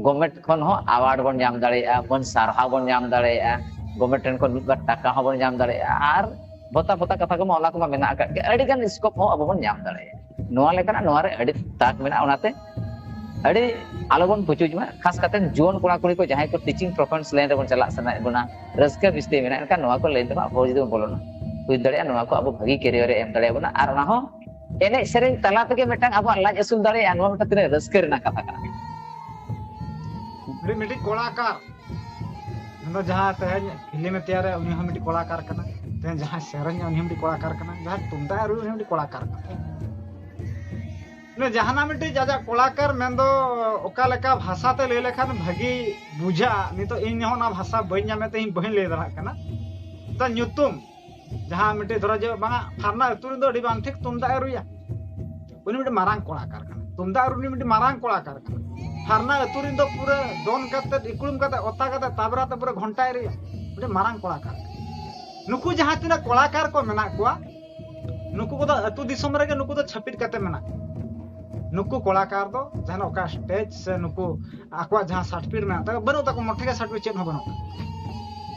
ᱜᱚᱵᱷᱢᱮᱱᱴ ᱠᱷᱚᱱ ᱦᱚᱸ ᱟᱣᱟᱨᱰ ᱵᱚᱱ ᱧᱟᱢ ᱫᱟᱲᱮᱭᱟᱜᱼᱟ, ᱵᱚᱱ ᱥᱟᱨᱦᱟᱣ ᱵᱚᱱ ᱧᱟᱢ ᱫᱟᱲᱮᱭᱟᱜᱼᱟ, ᱜᱚᱵᱷᱢᱮᱱᱴ ᱴᱷᱮᱱ ᱠᱷᱚᱱ ᱢᱤᱫ ᱵᱟᱨ ᱴᱟᱠᱟ ᱦᱚᱸᱵᱚᱱ ᱧᱟᱢ ᱫᱟᱲᱮᱭᱟᱜᱼᱟ, ᱟᱨ ᱵᱷᱚᱛᱟ ᱯᱷᱚᱛᱟ ᱠᱟᱛᱷᱟ ᱠᱚᱢᱟ ᱚᱱᱟ ᱠᱚᱢᱟ ᱢᱮᱱᱟᱜ ᱟᱠᱟᱫ ᱜᱮ, ᱟᱹᱰᱤ ᱜᱟᱱ ᱥᱠᱳᱯ ᱦᱚᱸ ᱟᱵᱚ ᱵᱚᱱ ᱧᱟᱢ ᱫᱟᱲᱮᱭᱟᱜᱼᱟ᱾ ᱱᱚᱣᱟ ᱞᱮᱠᱟᱱᱟᱜ ᱱᱚᱣᱟ ᱨᱮ ᱟᱹᱰᱤ ᱛᱟᱠ ᱢᱮᱱᱟᱜᱼᱟ᱾ ᱚᱱᱟᱛᱮ ᱟᱹᱰᱤ ᱟᱞᱚᱵᱚᱱ ᱯᱩᱪᱩᱡ ᱢᱟ, ᱠᱷᱟᱥ ᱠᱟᱛᱮ ᱡᱩᱣᱟᱹᱱ ᱠᱚᱲᱟ ᱠᱩᱲᱤ ᱠᱚ ᱡᱟᱦᱟᱸᱭ ᱠᱚ ᱴᱤᱪᱤᱝ ᱯᱨᱚᱯᱷᱮᱥᱚᱱ ᱞᱟᱭᱤᱱ ᱨᱮᱵᱚᱱ ᱪᱟᱞᱟᱜ ᱥᱟᱱᱟᱭᱮᱫ ᱵᱚᱱᱟ, ᱨᱟᱹᱥᱠᱟᱹ ᱵᱤᱥᱛᱤ ᱢᱮᱱᱟᱜᱼᱟ, ᱮᱱᱠᱷᱟᱱ ᱱᱚᱣᱟ ᱠᱚ ᱞᱟᱹᱭᱤᱱ ᱛᱮᱦᱚᱸ ᱟᱵᱚ ᱡᱩᱫᱤ ᱵᱚᱱ ᱵᱚᱞᱚᱱᱟ, ᱦᱩᱭ ᱫᱟᱲᱮᱭᱟᱜᱼᱟ ᱱᱚᱣᱟ ᱠᱚ ᱟᱵᱚ ᱵᱷᱟᱹᱜᱤ ᱠᱮᱨᱤᱭᱟᱨ ᱮ ᱮᱢ ᱫᱟᱲᱮᱭᱟᱵᱚᱱᱟ᱾ ᱟᱨ ᱚᱱᱟ ᱦᱚᱸ ᱮᱱᱮᱡ ᱥᱮᱨᱮᱧ ᱛᱟᱞᱟ ᱛᱮᱜᱮ ᱢᱤᱫᱴᱟᱝ ᱟᱵᱚᱣᱟᱜ ᱞᱟᱡ ᱟᱹᱥᱩᱞ ᱫᱟᱲᱮᱭᱟᱜᱼᱟ, ᱱᱚᱣᱟ ᱢᱤᱫᱴᱟᱝ ᱛᱤᱱᱟᱹᱜ ᱨᱟᱹᱥᱠᱟᱹ ᱨᱮᱱᱟᱜ ᱠᱟᱛᱷᱟ ᱠᱟᱱᱟ᱾ ᱢᱤᱫᱴᱤᱡ ᱢᱤᱫᱴᱤᱡ ᱠᱚᱞᱟᱠᱟᱨ ᱢᱮᱱᱫᱚ ᱡᱟᱦᱟᱸ ᱛᱮᱦᱮᱧ ᱯᱷᱤᱞᱢ ᱮ ᱛᱮᱭᱟᱨᱟ, ᱩᱱᱤ ᱦᱚᱸ ᱢᱤᱫᱴᱤᱡ ᱠᱚᱞᱟᱠᱟᱨ ᱠᱟᱱᱟ᱾ ᱛᱮᱦᱮᱧ ᱡᱟᱦᱟᱸᱭ ᱥᱮᱨᱮᱧᱟ, ᱩᱱᱤ ᱦᱚᱸ ᱢᱤᱫᱴᱤᱡ ᱠᱚᱞᱟᱠᱟᱨ ᱠᱟᱱᱟ᱾ ᱡᱟᱦᱟᱸᱭ ᱛᱩᱢᱫᱟᱜ ᱮ ᱨᱩᱭᱟ, ᱩᱱᱤ ᱦᱚᱸ ᱢᱤᱫᱴᱤᱡ ᱠᱚᱞᱟᱠᱟᱨ ᱠᱟᱱᱟ᱾ ᱢᱟᱱᱮ ᱡᱟᱦᱟᱱᱟᱜ ᱢᱤᱫᱴᱤᱡ ᱟᱡᱟᱜ ᱠᱚᱞᱟᱠᱟᱨ ᱢᱮᱱᱫᱚ ᱚᱠᱟ ᱞᱮᱠᱟ ᱵᱷᱟᱥᱟ ᱛᱮ ᱞᱟᱹᱭ ᱞᱮᱠᱷᱟᱱ ᱵᱷᱟᱹᱜᱤ ᱵᱩᱡᱷᱟᱹᱜᱼᱟ, ᱱᱤᱛᱚᱜ ᱤᱧ ᱦᱚᱸ ᱚᱱᱟ ᱵᱷᱟᱥᱟ ᱵᱟᱹᱧ ᱧᱟᱢᱮᱫ ᱛᱮ ᱤᱧ ᱵᱟᱹᱧ ᱞᱟᱹᱭ ᱫᱟᱲᱮᱭᱟᱜ ᱠᱟᱱᱟ᱾ ᱛᱚ ᱧᱩᱛᱩᱢ ᱡᱟᱦᱟᱸ ᱢᱤᱫᱴᱤᱡ ᱫᱷᱚᱨᱚ ᱡᱮ ᱵᱟᱝᱟ ᱯᱷᱟᱨᱱᱟ ᱟᱹᱛᱩ ᱨᱮᱫᱚ ᱟᱹᱰᱤ ᱵᱟᱝ ᱴᱷᱤᱠ ᱛᱩᱢᱫᱟᱜ ᱮ ᱨᱩᱭᱟ, ᱩᱱᱤ ᱢᱤᱫᱴᱤᱡ ᱢᱟᱨᱟᱝ ᱠᱚᱞᱟᱠᱟᱨ ᱠᱟᱱᱟ᱾ ᱛᱩᱢᱫᱟᱜ ᱨᱩ ᱩᱱᱤ ᱢᱤᱫᱴᱤᱡ ᱢᱟᱨᱟᱝ ᱠᱚᱞᱟᱠᱟᱨ ᱠᱟᱱᱟ᱾ ᱯᱷᱟᱨᱱᱟ ᱟᱹᱛᱩ ᱨᱮᱱ ᱫᱚ ᱯᱩᱨᱟᱹ ᱫᱚᱱ ᱠᱟᱛᱮ, ᱤᱠᱲᱩᱢ ᱠᱟᱛᱮ, ᱚᱛᱟ ᱠᱟᱛᱮ, ᱛᱟᱵᱨᱟ ᱛᱮ ᱯᱩᱨᱟᱹ ᱜᱷᱚᱱᱴᱟᱭ ᱨᱩᱭᱟ, ᱢᱤᱫᱴᱤᱡ ᱢᱟᱨᱟᱝ ᱠᱚᱞᱟᱠᱟᱨ ᱠᱟᱱᱟ᱾ ᱱᱩᱠᱩ ᱡᱟᱦᱟᱸ ᱛᱤᱱᱟᱹᱜ ᱠᱚᱞᱟᱠᱟᱨ ᱠᱚ ᱢᱮᱱᱟᱜ ᱠᱚᱣᱟ, ᱱᱩᱠᱩ ᱠᱚᱫᱚ ᱟᱹᱛᱩ ᱫᱤᱥᱚᱢ ᱨᱮᱜᱮ ᱱᱩᱠᱩ ᱫᱚ ᱪᱷᱟᱹᱯᱤᱛ ᱠᱟᱛᱮ ᱢᱮᱱᱟᱜ ᱠᱚᱣᱟ᱾ ᱱᱩᱠᱩ ᱠᱚᱞᱟᱠᱟᱨ ᱫᱚ ᱡᱟᱦᱟᱱᱟᱜ ᱚᱠᱟ ᱥᱴᱮᱡᱽ ᱥᱮ ᱱᱩᱠᱩ ᱟᱠᱚᱣᱟᱜ ᱡᱟᱦᱟᱸ ᱥᱟᱨᱴᱤᱯᱷᱤᱠᱮᱴ ᱢᱮᱱᱟᱜ ᱛᱟᱠᱚᱣᱟ, ᱵᱟᱹᱱᱩᱜ ᱛᱟᱠᱚᱣᱟ, ᱢᱚᱴᱷᱮ ᱜᱮ ᱥᱟᱨᱴᱤᱯᱷᱤᱠᱮᱴ ᱪᱮᱫ ᱦᱚᱸ ᱵᱟᱹᱱᱩᱜ ᱛᱟᱠᱚᱣᱟ᱾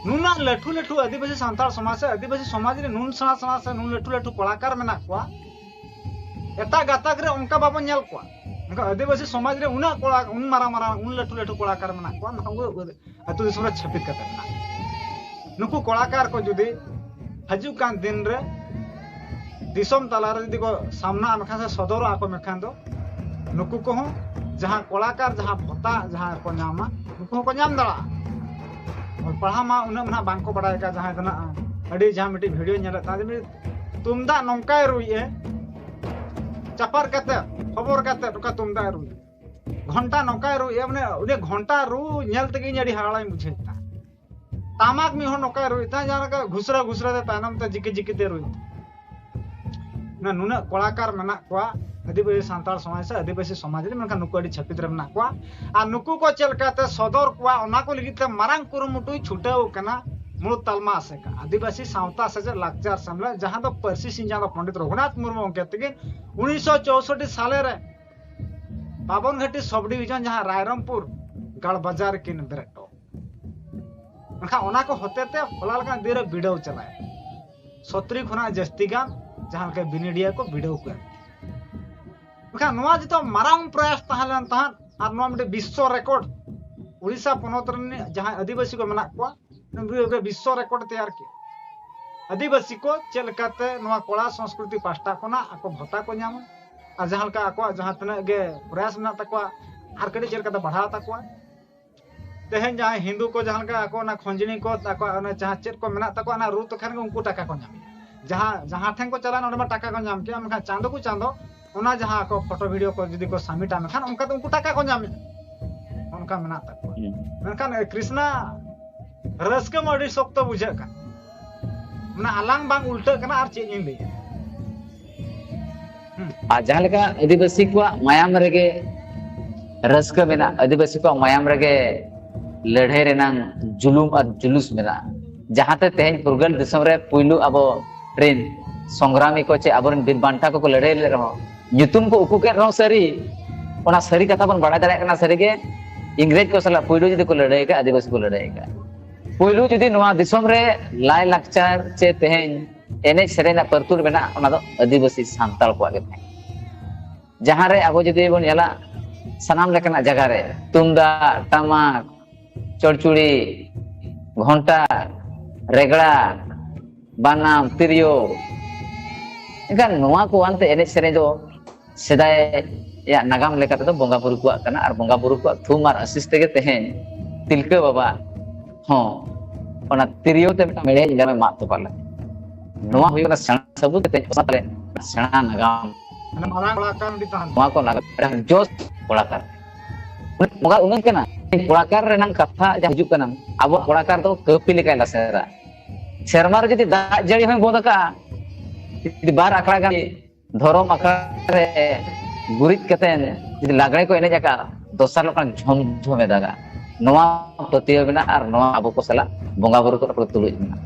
ᱱᱩᱱᱟᱹᱜ ᱞᱟᱹᱴᱩ ᱞᱟᱹᱴᱩ ᱟᱹᱫᱤᱵᱟᱹᱥᱤ ᱥᱟᱱᱛᱟᱲ ᱥᱚᱢᱟᱡᱽ ᱥᱮ ᱟᱹᱫᱤᱵᱟᱹᱥᱤ ᱥᱚᱢᱟᱡᱽ ᱨᱮ ᱱᱩᱱ ᱥᱮᱬᱟ ᱥᱮᱬᱟ ᱥᱮ ᱱᱩᱱ ᱞᱟᱹᱴᱩ ᱞᱟᱹᱴᱩ ᱠᱚᱞᱟᱠᱟᱨ ᱢᱮᱱᱟᱜ ᱠᱚᱣᱟ, ᱮᱴᱟᱜ ᱜᱟᱛᱟᱠ ᱨᱮ ᱚᱱᱠᱟ ᱵᱟᱵᱚᱱ ᱧᱮᱞ ᱠᱚᱣᱟ᱾ ᱢᱮᱱᱠᱷᱟᱱ ᱟᱹᱫᱤᱵᱟᱹᱥᱤ ᱥᱚᱢᱟᱡᱽ ᱨᱮ ᱩᱱᱟᱹᱜ ᱠᱚᱲᱟ, ᱩᱱ ᱢᱟᱨᱟᱝ ᱢᱟᱨᱟᱝ, ᱩᱱ ᱞᱟᱹᱴᱩ ᱞᱟᱹᱴᱩ ᱠᱚᱞᱟᱠᱟᱨ ᱢᱮᱱᱟᱜ ᱠᱚᱣᱟ, ᱢᱮᱱᱠᱷᱟᱱ ᱩᱱᱠᱩ ᱟᱹᱛᱩ ᱫᱤᱥᱚᱢ ᱨᱮ ᱪᱷᱟᱹᱯᱤᱛ ᱠᱟᱛᱮ ᱢᱮᱱᱟᱜ ᱠᱚᱣᱟ᱾ ᱱᱩᱠᱩ ᱠᱚᱞᱟᱠᱟᱨ ᱠᱚ ᱡᱩᱫᱤ ᱦᱤᱡᱩᱜ ᱠᱟᱱ ᱫᱤᱱ ᱨᱮ ᱫᱤᱥᱚᱢ ᱛᱟᱞᱟᱨᱮ ᱡᱩᱫᱤ ᱠᱚ ᱥᱟᱢᱱᱟᱜᱼᱟ ᱢᱮᱱᱠᱷᱟᱱ ᱥᱮ ᱥᱚᱫᱚᱨᱚᱜᱼᱟ ᱠᱚ ᱢᱮᱱᱠᱷᱟᱱ ᱫᱚ, ᱱᱩᱠᱩ ᱠᱚᱦᱚᱸ ᱡᱟᱦᱟᱸ ᱠᱚᱞᱟᱠᱟᱨ ᱡᱟᱦᱟᱸ ᱵᱷᱚᱛᱟ ᱡᱟᱦᱟᱸ ᱠᱚ ᱧᱟᱢᱟ, ᱱᱩᱠᱩ ᱦᱚᱸᱠᱚ ᱧᱟᱢ ᱫᱟᱲᱮᱭᱟᱜᱼᱟ᱾ ᱚᱞ ᱯᱟᱲᱦᱟᱣ ᱢᱟ ᱩᱱᱟᱹᱜ ᱱᱟᱦᱟᱜ ᱵᱟᱝᱠᱚ ᱵᱟᱲᱟᱭ ᱟᱠᱟᱫ᱾ ᱡᱟᱦᱟᱸᱭ ᱫᱚ ᱱᱟᱜ ᱟᱹᱰᱤ ᱡᱟᱦᱟᱸ ᱢᱤᱫᱴᱤᱡ ᱵᱷᱤᱰᱤᱭᱳ ᱧᱮᱞᱮᱫ ᱛᱟᱦᱮᱸ, ᱡᱮ ᱢᱤᱫ ᱛᱩᱢᱫᱟᱜ ᱱᱚᱝᱠᱟᱭ ᱨᱩᱭᱮᱫᱼᱟ, ᱪᱟᱯᱟᱫ ᱠᱟᱛᱮ, ᱦᱚᱵᱚᱨ ᱠᱟᱛᱮ ᱱᱚᱝᱠᱟ ᱛᱩᱢᱫᱟᱜ ᱮ ᱨᱩᱭᱮᱫᱼᱟ, ᱜᱷᱚᱱᱴᱟ ᱱᱚᱝᱠᱟᱭ ᱨᱩᱭᱮᱫᱼᱟ, ᱢᱟᱱᱮ ᱩᱱᱤ ᱜᱷᱚᱱᱴᱟ ᱨᱩ ᱧᱮᱞ ᱛᱮᱜᱮ ᱤᱧ ᱟᱹᱰᱤ ᱦᱟᱦᱟᱲᱟᱧ ᱵᱩᱡᱷᱟᱹᱣᱮᱫ ᱛᱟᱦᱮᱸᱫ᱾ ᱴᱟᱢᱟᱠ ᱢᱤᱫ ᱦᱚᱲ ᱱᱚᱝᱠᱟᱭ ᱨᱩᱭᱮᱫ ᱛᱟᱦᱮᱸᱫ, ᱡᱟᱦᱟᱸ ᱞᱮᱠᱟ ᱜᱷᱩᱥᱨᱟᱹ ᱜᱷᱩᱥᱨᱟᱹ ᱛᱮ ᱛᱟᱭᱱᱚᱢ ᱛᱮ ᱡᱤᱠᱤ ᱡᱤᱠᱤ ᱛᱮ ᱨᱩᱭᱮᱫ ᱛᱟᱦᱮᱸᱫ᱾ ᱢᱟᱱᱮ ᱱᱩᱱᱟᱹᱜ ᱠᱚᱞᱟᱠᱟᱨ ᱢᱮᱱᱟᱜ ᱠᱚᱣᱟ, ᱟᱹᱫᱤᱵᱟᱹᱥᱤ ᱥᱟᱱᱛᱟᱲ ᱥᱚᱢᱟᱡᱽ ᱥᱮ ᱟᱹᱫᱤᱵᱟᱹᱥᱤ ᱥᱚᱢᱟᱡᱽ ᱨᱮ, ᱢᱮᱱᱠᱷᱟᱱ ᱱᱩᱠᱩ ᱟᱹᱰᱤ ᱪᱷᱟᱹᱯᱤᱛ ᱨᱮ ᱢᱮᱱᱟᱜ ᱠᱚᱣᱟ᱾ ᱟᱨ ᱱᱩᱠᱩ ᱠᱚ ᱪᱮᱫ ᱞᱮᱠᱟᱛᱮ ᱥᱚᱫᱚᱨ ᱠᱚᱣᱟ, ᱚᱱᱟ ᱠᱚ ᱞᱟᱹᱜᱤᱫ ᱛᱮ ᱢᱟᱨᱟᱝ ᱠᱩᱨᱩᱢᱩᱴᱩᱭ ᱪᱷᱩᱴᱟᱹᱣ ᱠᱟᱱᱟ ᱢᱩᱬᱩᱫ ᱛᱟᱞᱢᱟ ᱟᱥᱮᱠᱟ, ᱟᱹᱫᱤᱵᱟᱹᱥᱤ ᱥᱟᱶᱛᱟ ᱥᱮᱪᱮᱫ ᱞᱟᱠᱪᱟᱨ ᱥᱮᱢᱞᱮᱫ, ᱡᱟᱦᱟᱸ ᱫᱚ ᱯᱟᱹᱨᱥᱤ ᱥᱤᱧ ᱡᱟᱦᱟᱸ ᱫᱚ ᱯᱚᱱᱰᱤᱛ ᱨᱚᱜᱷᱩᱱᱟᱛᱷ ᱢᱩᱨᱢᱩ ᱜᱚᱢᱠᱮ ᱛᱤᱠᱤᱱ ᱩᱱᱤᱥᱥᱚ ᱪᱳᱥᱚᱴᱴᱤ ᱥᱟᱞᱮ ᱨᱮ ᱯᱟᱵᱚᱱ ᱜᱷᱟᱴᱤ ᱥᱚᱵ ᱰᱤᱵᱤᱡᱚᱱ, ᱡᱟᱦᱟᱸ ᱨᱟᱭᱨᱚᱝᱯᱩᱨ ᱜᱟᱲ ᱵᱟᱡᱟᱨ ᱨᱮᱠᱤᱱ ᱵᱮᱨᱮᱫ ᱦᱚᱴᱚ᱾ ᱢᱮᱱᱠᱷᱟᱱ ᱚᱱᱟ ᱠᱚ ᱦᱚᱛᱮ ᱛᱮ ᱦᱚᱞᱟ ᱞᱮᱠᱟᱱ ᱫᱤᱱ ᱨᱮ ᱵᱤᱰᱟᱹᱣ ᱪᱟᱞᱟᱜᱼᱟ᱾ ᱥᱚᱛᱨᱤ ᱠᱷᱚᱱᱟᱜ ᱡᱟᱹᱥᱛᱤ ᱜᱟᱱ ᱡᱟᱦᱟᱸ ᱞᱮᱠᱟ ᱵᱤᱱᱤᱰᱤᱭᱟ ᱠᱚ ᱵᱤᱰᱟᱹᱣ ᱠᱚ ᱮᱢ᱾ ᱢᱮᱱᱠᱷᱟᱱ ᱱᱚᱣᱟ ᱡᱚᱛᱚ ᱢᱟᱨᱟᱝ ᱯᱨᱚᱭᱟᱥ ᱛᱟᱦᱮᱸ ᱞᱮᱱ ᱛᱟᱦᱮᱸᱫ, ᱟᱨ ᱱᱚᱣᱟ ᱢᱤᱫᱴᱮᱱ ᱵᱤᱥᱥᱚ ᱨᱮᱠᱚᱨᱰ, ᱩᱲᱤᱥᱥᱟ ᱯᱚᱱᱚᱛ ᱨᱮᱱ ᱡᱟᱦᱟᱸᱭ ᱟᱹᱫᱤᱵᱟᱹᱥᱤ ᱠᱚ ᱢᱮᱱᱟᱜ ᱠᱚᱣᱟ, ᱩᱱᱠᱩ ᱵᱤᱥᱥᱚ ᱨᱮᱠᱚᱨᱰ ᱛᱮᱭᱟᱨ ᱠᱮᱫ᱾ ᱟᱹᱫᱤᱵᱟᱹᱥᱤ ᱠᱚ ᱪᱮᱫ ᱞᱮᱠᱟᱛᱮ ᱱᱚᱣᱟ ᱠᱚᱲᱟ ᱥᱚᱝᱥᱠᱨᱤᱛᱤ ᱯᱟᱦᱴᱟ ᱠᱷᱚᱱᱟᱜ ᱟᱠᱚ ᱵᱷᱟᱛᱟ ᱠᱚ ᱧᱟᱢᱟ, ᱟᱨ ᱡᱟᱦᱟᱸ ᱞᱮᱠᱟ ᱟᱠᱚᱣᱟᱜ ᱡᱟᱦᱟᱸ ᱛᱤᱱᱟᱹᱜ ᱜᱮ ᱯᱨᱚᱭᱟᱥ ᱢᱮᱱᱟᱜ ᱛᱟᱠᱚᱣᱟ, ᱟᱨ ᱠᱟᱹᱴᱤᱡ ᱪᱮᱫ ᱞᱮᱠᱟᱛᱮ ᱵᱟᱲᱦᱟᱣ ᱛᱟᱠᱚᱣᱟ᱾ ᱛᱮᱦᱮᱧ ᱡᱟᱦᱟᱸᱭ ᱦᱤᱱᱫᱩ ᱠᱚ ᱡᱟᱦᱟᱸ ᱞᱮᱠᱟ ᱟᱠᱚ ᱚᱱᱟ ᱠᱷᱚᱸᱡᱽᱱᱤ ᱠᱚ, ᱟᱠᱚᱣᱟᱜ ᱚᱱᱟ ᱡᱟᱦᱟᱸ ᱪᱮᱫ ᱠᱚ ᱢᱮᱱᱟᱜ ᱛᱟᱠᱚᱣᱟ, ᱚᱱᱟ ᱨᱩ ᱛᱮᱠᱷᱟᱱ ᱜᱮ ᱩᱱᱠᱩ ᱴᱟᱠᱟ ᱠᱚ ᱧᱟᱢᱮᱫᱼᱟ᱾ ᱡᱟᱦᱟᱸ, ᱡᱟᱦᱟᱸ ᱴᱷᱮᱱ ᱠᱚ ᱪᱟᱞᱟᱜᱼᱟ, ᱚᱸᱰᱮ ᱢᱟ ᱴᱟᱠᱟ ᱠᱚ ᱧᱟᱢ ᱠᱮᱜᱼᱟ, ᱢᱮᱱᱠᱷᱟᱱ ᱪᱟᱸᱫᱚ ᱠᱚ ᱪᱟᱸᱫᱚ ᱚᱱᱟ ᱡᱟᱦᱟᱸ ᱟᱠᱚ ᱯᱷᱳᱴᱳ ᱵᱷᱤᱰᱤᱭᱳ ᱠᱚ ᱡᱩᱫᱤ ᱠᱚ ᱥᱟᱵᱢᱤᱴᱟ, ᱢᱮᱱᱠᱷᱟᱱ ᱚᱱᱠᱟ ᱫᱚ ᱩᱱᱠᱩ ᱴᱟᱠᱟ ᱠᱚ ᱧᱟᱢᱮᱫᱼᱟ᱾ ᱚᱱᱠᱟ ᱢᱮᱱᱟᱜ ᱛᱟᱠᱚᱣᱟ᱾ ᱦᱩᱸ᱾ ᱢᱮᱱᱠᱷᱟᱱ ᱠᱨᱤᱥᱱᱟ ᱨᱟᱹᱥᱠᱟᱹ ᱢᱟ ᱟᱹᱰᱤ ᱥᱚᱠᱛᱚ ᱵᱩᱡᱷᱟᱹᱜ ᱠᱟᱱ᱾ ᱢᱟᱱᱮ ᱟᱞᱟᱝ ᱵᱟᱝ ᱩᱞᱴᱟᱹᱜ ᱠᱟᱱᱟ, ᱟᱨ ᱪᱮᱫ ᱤᱧ ᱞᱟᱹᱭᱟ? ᱦᱩᱸ᱾ ᱟᱨ ᱡᱟᱦᱟᱸ ᱞᱮᱠᱟ ᱟᱹᱫᱤᱵᱟᱹᱥᱤ ᱠᱚᱣᱟᱜ ᱢᱟᱭᱟᱢ ᱨᱮᱜᱮ ᱨᱟᱹᱥᱠᱟᱹ ᱢᱮᱱᱟᱜ, ᱟᱹᱫᱤᱵᱟᱹᱥᱤ ᱠᱚᱣᱟᱜ ᱢᱟᱭᱟᱢ ᱨᱮᱜᱮ ᱞᱟᱹᱲᱦᱟᱹᱭ ᱨᱮᱱᱟᱝ ᱡᱩᱞᱩᱢ ᱟᱨ ᱡᱩᱞᱩᱥ ᱢᱮᱱᱟᱜᱼᱟ, ᱡᱟᱦᱟᱸᱛᱮ ᱛᱮᱦᱮᱧ ᱯᱷᱩᱨᱜᱟᱹᱞ ᱫᱤᱥᱚᱢ ᱨᱮ ᱯᱩᱭᱞᱩ ᱟᱵᱚ ᱨᱮᱱ ᱥᱚᱝᱜᱨᱟᱢᱤ ᱠᱚ ᱪᱮ ᱟᱵᱚᱨᱮᱱ ᱵᱤᱨ ᱵᱟᱱᱴᱟ ᱠᱚᱠᱚ ᱞᱟᱹᱲᱦᱟᱹᱭ ᱞᱮᱫ ᱨᱮᱦᱚᱸ, ᱧᱩᱛᱩᱢ ᱠᱚ ᱩᱠᱩ ᱠᱮᱫ ᱨᱮᱦᱚᱸ ᱥᱟᱹᱨᱤ, ᱚᱱᱟ ᱥᱟᱹᱨᱤ ᱠᱟᱛᱷᱟ ᱵᱚᱱ ᱵᱟᱲᱟᱭ ᱫᱟᱲᱮᱭᱟᱜ ᱠᱟᱱᱟ᱾ ᱥᱟᱹᱨᱤᱜᱮ ᱤᱝᱨᱮᱡᱽ ᱠᱚ ᱥᱟᱞᱟᱜ ᱯᱩᱭᱞᱩ ᱡᱩᱫᱤ ᱠᱚ ᱞᱟᱹᱲᱦᱟᱹᱭ ᱟᱠᱟᱫ, ᱟᱹᱫᱤᱵᱟᱹᱥᱤ ᱠᱚ ᱞᱟᱹᱲᱦᱟᱹᱭ ᱟᱠᱟᱫ, ᱯᱩᱭᱞᱩ ᱡᱩᱫᱤ ᱱᱚᱣᱟ ᱫᱤᱥᱚᱢ ᱨᱮ ᱞᱟᱭ ᱞᱟᱠᱪᱟᱨ ᱪᱮ ᱛᱮᱦᱮᱧ ᱮᱱᱮᱡ ᱥᱮᱨᱮᱧ ᱨᱮᱱᱟᱜ ᱯᱟᱹᱨᱛᱩᱞ ᱢᱮᱱᱟᱜᱼᱟ, ᱚᱱᱟ ᱫᱚ ᱟᱹᱫᱤᱵᱟᱹᱥᱤ ᱥᱟᱱᱛᱟᱲ ᱠᱚᱣᱟᱜ ᱜᱮ ᱛᱟᱦᱮᱸ ᱠᱟᱱᱟ᱾ ᱡᱟᱦᱟᱸ ᱨᱮ ᱟᱵᱚ ᱡᱩᱫᱤ ᱵᱚᱱ ᱧᱮᱞᱟ, ᱥᱟᱱᱟᱢ ᱞᱮᱠᱟᱱᱟᱜ ᱡᱟᱭᱜᱟ ᱨᱮ ᱛᱩᱢᱫᱟᱜ, ᱴᱟᱢᱟᱠ, ᱪᱚᱲᱪᱩᱲᱤ, ᱜᱷᱚᱱᱴᱟ, ᱨᱮᱜᱽᱲᱟ, ᱵᱟᱱᱟᱢ, ᱛᱤᱨᱭᱳ, ᱮᱱᱠᱷᱟᱱ ᱱᱚᱣᱟ ᱠᱚ ᱟᱱᱛᱮ ᱮᱱᱮᱡ ᱥᱮᱨᱮᱧ ᱫᱚ ᱥᱮᱫᱟᱭᱟᱜ ᱱᱟᱜᱟᱢ ᱞᱮᱠᱟ ᱛᱮᱫᱚ ᱵᱚᱸᱜᱟ ᱵᱩᱨᱩ ᱠᱚᱣᱟᱜ ᱠᱟᱱᱟ, ᱟᱨ ᱵᱚᱸᱜᱟ ᱵᱩᱨᱩ ᱠᱚᱣᱟᱜ ᱛᱷᱩᱢ ᱟᱨ ᱟᱥᱤᱥ ᱛᱮᱜᱮ ᱛᱮᱦᱮᱧ ᱛᱤᱞᱠᱟᱹ ᱵᱟᱵᱟ ᱦᱚᱸ ᱚᱱᱟ ᱛᱤᱨᱭᱳ ᱛᱮ ᱢᱤᱫᱴᱟᱝ ᱢᱮᱲᱦᱮᱫ ᱡᱟᱝ ᱮ ᱢᱟᱜ ᱛᱚᱯᱟᱜ ᱞᱮᱫ᱾ ᱱᱚᱣᱟ ᱦᱩᱭᱩᱜ ᱠᱟᱱᱟ ᱥᱮᱬᱟ ᱥᱟᱹᱵᱩᱛ ᱠᱟᱛᱮ ᱥᱮᱬᱟ ᱱᱟᱜᱟᱢ᱾ ᱢᱟᱱᱮ ᱢᱟᱨᱟᱝ ᱠᱚᱲᱟ ᱠᱟᱱ ᱟᱹᱰᱤ ᱛᱟᱦᱮᱱ᱾ ᱱᱚᱣᱟ ᱠᱚ ᱱᱟᱜᱟᱢ ᱡᱚᱥ ᱠᱚᱲᱟᱠᱟᱨ᱾ ᱵᱚᱸᱜᱟ ᱩᱢᱮᱨ ᱠᱟᱱᱟ, ᱠᱚᱲᱟᱠᱟᱨ ᱨᱮᱱᱟᱜ ᱠᱟᱛᱷᱟ ᱡᱟᱦᱟᱸ ᱦᱤᱡᱩᱜ ᱠᱟᱱᱟ, ᱟᱵᱚ ᱠᱚᱲᱟᱠᱟᱨ ᱫᱚ ᱠᱟᱹᱯᱤ ᱞᱮᱠᱟᱭ ᱞᱟᱥᱮᱨᱟ᱾ ᱥᱮᱨᱢᱟ ᱨᱮ ᱡᱩᱫᱤ ᱫᱟᱜ ᱡᱟᱹᱲᱤ ᱦᱚᱸᱭ ᱵᱚᱱᱫ ᱟᱠᱟᱫᱼᱟ, ᱡᱩᱫᱤ ᱵᱟᱨ ᱟᱠᱷᱲᱟ ᱜᱟᱱ ᱫᱷᱚᱨᱚᱢ ᱟᱠᱷᱲᱟ ᱨᱮ ᱜᱩᱨᱤᱡ ᱠᱟᱛᱮ ᱡᱩᱫᱤ ᱞᱟᱜᱽᱲᱮ ᱠᱚ ᱮᱱᱮᱡ ᱟᱠᱟᱫ, ᱫᱚᱥᱟᱨ ᱦᱤᱞᱳᱜ ᱠᱷᱟᱱ ᱡᱷᱚᱢ ᱡᱷᱚᱢᱮ ᱫᱟᱜᱟ᱾ ᱱᱚᱣᱟ ᱯᱟᱹᱛᱭᱟᱹᱣ ᱢᱮᱱᱟᱜᱼᱟ ᱟᱨ ᱱᱚᱣᱟ ᱟᱵᱚ ᱠᱚ ᱥᱟᱞᱟᱜ ᱵᱚᱸᱜᱟ ᱵᱩᱨᱩ ᱠᱚᱨᱮ ᱠᱚ ᱛᱩᱞᱩᱡ ᱢᱮᱱᱟᱜᱼᱟ᱾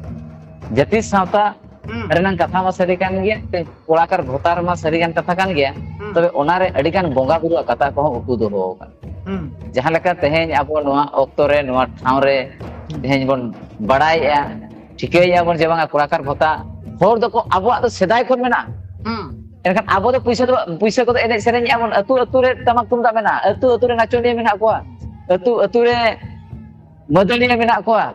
ᱡᱟᱹᱛᱤ ᱥᱟᱶᱛᱟ ᱦᱩᱸ᱾ ᱨᱮᱱᱟᱝ ᱠᱟᱛᱷᱟ ᱢᱟ ᱥᱟᱹᱨᱤ ᱠᱟᱱ ᱜᱮᱭᱟ, ᱠᱚᱲᱟᱠᱟᱨ ᱵᱷᱚᱛᱟ ᱨᱮᱢᱟ ᱥᱟᱹᱨᱤ ᱠᱟᱱ ᱠᱟᱛᱷᱟ ᱠᱟᱱ ᱜᱮᱭᱟ, ᱦᱩᱸ᱾ ᱛᱚᱵᱮ ᱚᱱᱟᱨᱮ ᱟᱹᱰᱤ ᱜᱟᱱ ᱵᱚᱸᱜᱟ ᱵᱩᱨᱩᱣᱟᱜ ᱠᱟᱛᱷᱟ ᱠᱚᱦᱚᱸ ᱩᱠᱩ ᱫᱚᱦᱚ ᱟᱠᱟᱱᱟ᱾ ᱦᱩᱸ᱾ ᱡᱟᱦᱟᱸ ᱞᱮᱠᱟ ᱛᱮᱦᱮᱧ ᱟᱵᱚ ᱱᱚᱣᱟ ᱚᱠᱛᱚ ᱨᱮ, ᱱᱚᱣᱟ ᱴᱷᱟᱶ ᱨᱮ ᱦᱩᱸ᱾ ᱛᱮᱦᱮᱧ ᱵᱚᱱ ᱵᱟᱲᱟᱭᱮᱜᱼᱟ, ᱴᱷᱤᱠᱟᱹᱭᱮᱜᱼᱟ ᱵᱚᱱ ᱡᱮ ᱵᱟᱝᱟ ᱠᱚᱲᱟᱠᱟᱨ ᱵᱷᱚᱛᱟ ᱦᱚᱲ ᱫᱚᱠᱚ ᱟᱵᱚᱣᱟᱜ ᱫᱚ ᱥᱮᱫᱟᱭ ᱠᱷᱚᱱ ᱢᱮᱱᱟᱜᱼᱟ᱾ ᱦᱩᱸ᱾ ᱮᱱᱠᱷᱟᱱ ᱟᱵᱚ ᱫᱚ ᱯᱩᱭᱥᱟᱹ ᱫᱚ, ᱯᱩᱭᱥᱟᱹ ᱠᱚᱫᱚ ᱮᱱᱮᱡ ᱥᱮᱨᱮᱧᱮᱜᱼᱟ ᱵᱚᱱ, ᱟᱹᱛᱩ ᱟᱹᱛᱩ ᱨᱮ ᱴᱟᱢᱟᱠ ᱛᱩᱢᱫᱟᱜ ᱢᱮᱱᱟᱜᱼᱟ, ᱟᱹᱛᱩ ᱟᱹᱛᱩ ᱨᱮ ᱱᱟᱪᱚᱱᱤᱭᱟᱹ ᱢᱮᱱᱟᱜ ᱠᱚᱣᱟ, ᱟᱹᱛᱩ ᱟᱹᱛᱩ ᱨᱮ ᱢᱟᱹᱫᱟᱹᱲᱤᱭᱟᱹ ᱢᱮᱱᱟᱜ ᱠᱚᱣᱟ᱾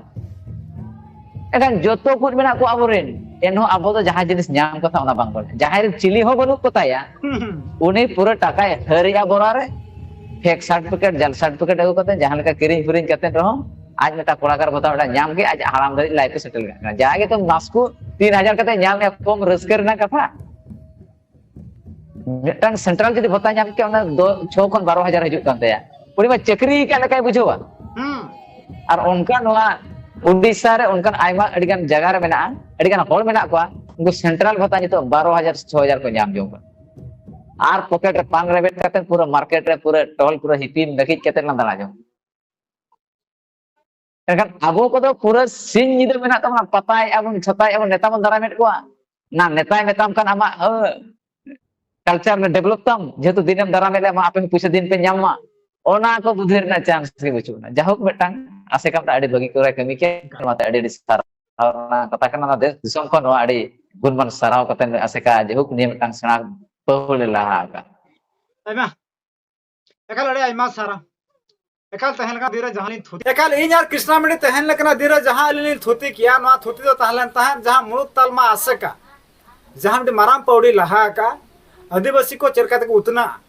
ᱮᱱᱠᱷᱟᱱ ᱡᱚᱛᱚ ᱠᱚ ᱢᱮᱱᱟᱜ ᱠᱚᱣᱟ ᱟᱵᱚᱨᱮᱱ, ᱮᱱᱦᱚᱸ ᱟᱵᱚ ᱫᱚ ᱡᱟᱦᱟᱸ ᱡᱤᱱᱤᱥ ᱧᱟᱢ ᱠᱟᱛᱷᱟ ᱚᱱᱟ ᱵᱟᱝ ᱵᱚᱱ, ᱡᱟᱦᱟᱸᱭ ᱨᱮᱱ ᱪᱤᱞᱤ ᱦᱚᱸ ᱵᱟᱹᱱᱩᱜ ᱠᱚ ᱛᱟᱭᱟ, ᱦᱩᱸ, ᱦᱩᱸ᱾ ᱩᱱᱤ ᱯᱩᱨᱟᱹ ᱴᱟᱠᱟᱭ ᱦᱟᱹᱨᱮᱜᱼᱟ ᱵᱚᱨᱟ ᱨᱮ, fake certificate, ᱡᱟᱞ certificate ᱟᱹᱜᱩ ᱠᱟᱛᱮ ᱡᱟᱦᱟᱸ ᱞᱮᱠᱟ ᱠᱤᱨᱤᱧ ᱯᱷᱤᱨᱤᱧ ᱠᱟᱛᱮ ᱨᱮᱦᱚᱸ ᱟᱡ ᱢᱤᱫᱴᱟᱝ ᱠᱚᱲᱟᱠᱟᱨ ᱵᱷᱚᱛᱟ ᱢᱤᱫᱴᱟᱝ ᱧᱟᱢ ᱠᱮᱫ, ᱟᱡ ᱦᱟᱲᱟᱢ ᱫᱷᱟᱹᱨᱤᱡ life ᱮ settle ᱠᱟᱜ ᱠᱟᱱᱟ᱾ ᱡᱟᱜᱮ ᱛᱚ ᱢᱟᱥᱠᱩ ᱛᱤᱱ ᱦᱟᱡᱟᱨ ᱠᱟᱛᱮ ᱧᱟᱢᱮᱜᱼᱟ, ᱠᱚᱢ ᱨᱟᱹᱥᱠᱟᱹ ᱨᱮᱱᱟᱜ ᱠᱟᱛᱷᱟ᱾ ᱢᱤᱫᱴᱟᱝ central ᱡᱩᱫᱤ ᱵᱷᱚᱛᱟ ᱧᱟᱢ ᱠᱮᱭᱟ, ᱚᱱᱟ ᱫᱚ ᱪᱷᱚ ᱠᱷᱚᱱ ᱵᱟᱨᱚ ᱦᱟᱡᱟᱨ ᱦᱤᱡᱩᱜ ᱠᱟᱱ ᱛᱟᱭᱟ᱾ ᱩᱱᱤ ᱢᱟ ᱪᱟᱹᱠᱨᱤ ᱠᱟᱜ ᱞᱮᱠᱟᱭ ᱵᱩᱡᱷᱟᱹᱣᱟ᱾ ᱦᱩᱸ᱾ ᱟᱨ ᱚᱱᱠᱟ ᱱᱚᱣᱟ ᱩᱰᱤᱥᱟ ᱨᱮ ᱚᱱᱠᱟᱱ ᱟᱭᱢᱟ ᱟᱹᱰᱤᱜᱟᱱ ᱡᱟᱭᱜᱟ ᱨᱮ ᱢᱮᱱᱟᱜᱼᱟ, ᱟᱹᱰᱤᱜᱟᱱ ᱦᱚᱲ ᱢᱮᱱᱟᱜ ᱠᱚᱣᱟ, ᱩᱱᱠᱩ central ᱵᱷᱚᱛᱟ ᱱᱤᱛᱚᱜ ᱵᱟᱨᱚ ᱦᱟᱡᱟᱨ ᱪᱷᱚ ᱦᱟᱡᱟᱨ ᱠᱚ ᱧᱟᱢ ᱡᱚᱝ ᱠᱟᱱᱟ᱾ ᱟᱨ pocket ᱨᱮ ᱯᱟᱱ ᱨᱮᱵᱮᱫ ᱠᱟᱛᱮ ᱯᱩᱨᱟᱹ market ᱨᱮ ᱯᱩᱨᱟᱹ ᱴᱚᱞ ᱯᱩᱨᱟᱹ ᱦᱤᱯᱤᱱ ᱰᱟᱹᱠᱤᱡ ᱠᱟᱛᱮ ᱞᱟᱝ ᱫᱟᱬᱟ ᱡᱚᱝ᱾ ᱮᱱᱠᱷᱟᱱ ᱟᱵᱚ ᱠᱚᱫᱚ ᱯᱩᱨᱟᱹ ᱥᱤᱧ ᱧᱤᱫᱟᱹ ᱢᱮᱱᱟᱜ ᱛᱟᱵᱚᱱᱟ, ᱯᱟᱛᱟᱭᱮᱫᱼᱟ ᱵᱚᱱ, ᱪᱷᱟᱛᱟᱭᱮᱫᱼᱟ ᱵᱚᱱ, ᱱᱮᱛᱟ ᱵᱚᱱ ᱫᱟᱨᱟᱢᱮᱫ ᱠᱚᱣᱟ᱾ ᱱᱟ ᱱᱮᱛᱟᱭ ᱢᱮᱛᱟᱢ ᱠᱷᱟᱱ ᱟᱢᱟᱜ, ᱟᱹ, culture ᱨᱮ develop ᱛᱟᱢ, ᱡᱮᱦᱮᱛᱩ ᱫᱤᱱᱮᱢ ᱫᱟᱨᱟᱢᱮᱫ ᱞᱮᱭᱟ, ᱢᱟ ᱟᱯᱮ ᱦᱚᱸ ᱯᱩᱭᱥᱟᱹ ᱫᱤᱱ ᱯᱮ ᱧᱟᱢ ᱢᱟ, ᱚᱱᱟ ᱠᱚ ᱵᱩᱫᱷᱤ ᱨᱮᱱᱟᱜ chance ᱜᱮ ᱵᱟᱹᱪᱩᱜ ᱟᱱᱟ᱾ ᱡᱟᱭᱦᱳᱠ, ᱢᱤᱫᱴᱟᱝ ᱟᱥᱮᱠᱟ ᱢᱤᱫᱴᱟᱝ ᱟᱹᱰᱤ ᱵᱷᱟᱹᱜᱤ ᱠᱚᱨᱟᱣ ᱠᱟᱹᱢᱤ ᱠᱮᱫ, ᱚᱱᱟᱛᱮ ᱟᱹᱰᱤ ᱟᱹᱰᱤ ᱥᱟᱨᱦᱟᱣ᱾ ᱚᱱᱟ ᱠᱟᱛᱷᱟ ᱠᱟᱱᱟ, ᱚᱱᱟ ᱫᱮᱥ ᱫᱤᱥᱚᱢ ᱠᱷᱚᱱ ᱱᱚᱣᱟ ᱟᱹᱰᱤ ᱜᱩᱱᱢᱟᱱ ᱥᱟᱨᱦᱟᱣ ᱠᱟᱛᱮ ᱟᱥᱮᱠᱟ, ᱡᱟᱭᱦᱳᱠ, ᱱᱤᱭᱟᱹ ᱢᱤᱫᱴᱟᱝ ᱥᱮᱬᱟ ᱯᱟᱹᱦᱩᱞ ᱞᱮ ᱞᱟᱦᱟ ᱟᱠᱟᱫ᱾ ᱟᱭᱢᱟ, ᱮᱠᱟᱞ ᱟᱹᱰᱤ ᱟᱭᱢᱟ ᱥᱟᱨᱦᱟᱣ᱾ ᱮᱠᱟᱞ ᱛᱟᱦᱮᱸ ᱞᱮᱠᱟᱱ ᱫᱤᱱ ᱨᱮ ᱡᱟᱦᱟᱸ ᱞᱤᱧ ᱛᱷᱩᱛᱤ, ᱮᱠᱟᱞ ᱤᱧ ᱟᱨ ᱠᱨᱤᱥᱱᱟ ᱢᱟᱹᱱᱰᱤ ᱛᱟᱦᱮᱸ ᱞᱮᱠᱟᱱᱟᱜ ᱫᱤᱱ ᱨᱮ ᱡᱟᱦᱟᱸ ᱟᱹᱞᱤᱧ ᱞᱤᱧ ᱛᱷᱩᱛᱤ ᱠᱮᱜᱼᱟ, ᱱᱚᱣᱟ ᱛᱷᱩᱛᱤ ᱫᱚ ᱛᱟᱦᱮᱸ ᱞᱮᱱ ᱛᱟᱦᱮᱸᱫ ᱡᱟᱦᱟᱸ ᱢᱩᱲᱩᱫ ᱛᱟᱞᱢᱟ ᱟᱥᱮᱠᱟ, ᱡᱟᱦᱟᱸ ᱢᱤᱫᱴᱤᱡ ᱢᱟᱨᱟᱝ ᱯᱟᱹᱣᱲᱤ ᱞᱟᱦᱟ ᱟᱠᱟᱫ, ᱟᱹᱫᱤᱵᱟᱹᱥᱤ ᱠᱚ ᱪᱮᱫ ᱞᱮᱠᱟ ᱛᱮᱠᱚ ᱩᱛᱱᱟᱹᱜᱼᱟ,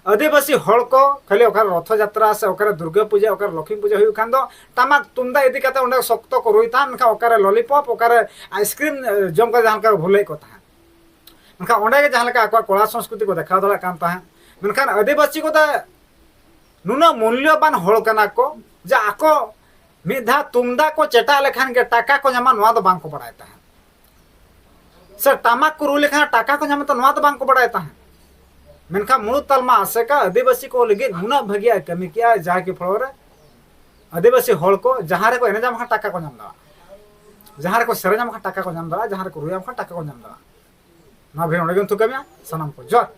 ᱟᱹᱫᱤᱵᱟᱹᱥᱤ ᱦᱚᱲ ᱠᱚ ᱠᱷᱟᱹᱞᱤ ᱚᱠᱟᱨᱮ ᱨᱚᱛᱷᱚ ᱡᱟᱛᱨᱟ ᱥᱮ ᱚᱠᱟᱨᱮ ᱫᱩᱨᱜᱟᱹ ᱯᱩᱡᱟᱹ, ᱚᱠᱟᱨᱮ ᱞᱚᱠᱷᱢᱤ ᱯᱩᱡᱟᱹ ᱦᱩᱭᱩᱜ ᱠᱷᱟᱱ ᱫᱚ ᱴᱟᱢᱟᱠ ᱛᱩᱢᱫᱟᱜ ᱤᱫᱤ ᱠᱟᱛᱮ ᱚᱸᱰᱮ ᱥᱚᱠᱛᱚ ᱠᱚ ᱨᱩᱭ ᱛᱟᱦᱮᱸᱫ, ᱢᱮᱱᱠᱷᱟᱱ ᱚᱠᱟᱨᱮ ᱞᱚᱞᱤᱯᱚᱯ, ᱚᱠᱟᱨᱮ ᱟᱭᱤᱥᱠᱨᱤᱢ, ᱮ, ᱡᱚᱢ ᱠᱟᱛᱮ ᱡᱟᱦᱟᱸ ᱞᱮᱠᱟ ᱠᱚ ᱵᱷᱩᱞᱟᱹᱭᱮᱫ ᱠᱚ ᱛᱟᱦᱮᱸᱫ᱾ ᱢᱮᱱᱠᱷᱟᱱ ᱚᱸᱰᱮ ᱜᱮ ᱡᱟᱦᱟᱸ ᱞᱮᱠᱟ ᱟᱠᱚᱣᱟᱜ ᱠᱚᱲᱟ ᱥᱚᱝᱥᱠᱨᱤᱛᱤ ᱠᱚ ᱫᱮᱠᱷᱟᱣ ᱫᱟᱲᱮᱭᱟᱜ ᱠᱟᱱ ᱛᱟᱦᱮᱸᱫ, ᱢᱮᱱᱠᱷᱟᱱ ᱟᱹᱫᱤᱵᱟᱹᱥᱤ ᱠᱚᱫᱚ ᱱᱩᱱᱟᱹᱜ ᱢᱩᱞᱞᱚᱵᱟᱱ ᱦᱚᱲ ᱠᱟᱱᱟ ᱠᱚ ᱡᱮ ᱟᱠᱚ ᱢᱤᱫ ᱫᱷᱟᱣ ᱛᱩᱢᱫᱟᱜ ᱠᱚ ᱪᱮᱴᱟᱜ ᱞᱮᱠᱷᱟᱱ ᱜᱮ ᱴᱟᱠᱟ ᱠᱚ ᱧᱟᱢᱟ, ᱱᱚᱣᱟ ᱫᱚ ᱵᱟᱝ ᱠᱚ ᱵᱟᱲᱟᱭ ᱛᱟᱦᱮᱸᱫ᱾ ᱥᱮ ᱴᱟᱢᱟᱠ ᱠᱚ ᱨᱩ ᱞᱮᱠᱷᱟᱱ ᱴᱟᱠᱟ ᱠᱚ ᱧᱟᱢᱟ, ᱛᱚ ᱱᱚᱣᱟ ᱫᱚ ᱵᱟᱝ ᱠᱚ ᱵᱟᱲᱟᱭ ᱛᱟᱦᱮᱸᱫ᱾ ᱢᱮᱱᱠᱷᱟᱱ ᱢᱩᱬᱩᱫ ᱛᱟᱞᱢᱟ ᱟᱥᱮᱠᱟ ᱟᱹᱫᱤᱵᱟᱹᱥᱤ ᱠᱚ ᱞᱟᱹᱜᱤᱫ ᱱᱩᱱᱟᱹᱜ ᱵᱷᱟᱹᱜᱤᱭᱟᱜ ᱠᱟᱹᱢᱤ ᱠᱮᱜᱼᱟ, ᱡᱟᱦᱟᱸ ᱠᱤ ᱯᱷᱚᱞᱚ ᱨᱮ ᱟᱹᱫᱤᱵᱟᱹᱥᱤ ᱦᱚᱲ ᱠᱚ ᱡᱟᱦᱟᱸ ᱨᱮᱠᱚ ᱮᱱᱮᱡᱟ ᱵᱟᱠᱷᱟᱱ ᱴᱟᱠᱟ ᱠᱚ ᱧᱟᱢ ᱫᱟᱲᱮᱭᱟᱜᱼᱟ, ᱡᱟᱦᱟᱸ ᱨᱮᱠᱚ ᱥᱮᱨᱮᱧᱟ ᱵᱟᱠᱷᱟᱱ ᱴᱟᱠᱟ ᱠᱚ ᱧᱟᱢ ᱫᱟᱲᱮᱭᱟᱜᱼᱟ, ᱡᱟᱦᱟᱸ ᱨᱮᱠᱚ ᱨᱩᱭᱟ ᱵᱟᱠᱷᱟᱱ ᱴᱟᱠᱟ ᱠᱚ ᱧᱟᱢ ᱫᱟᱲᱮᱭᱟᱜᱼᱟ᱾ ᱱᱚᱣᱟ ᱵᱷᱤᱰᱤᱭᱳ ᱱᱚᱰᱮ ᱜᱮ ᱛᱷᱩᱠᱟᱹᱢᱮᱜᱼᱟ᱾ ᱥᱟᱱᱟᱢ ᱠᱚ ᱡᱚᱦᱟᱨ᱾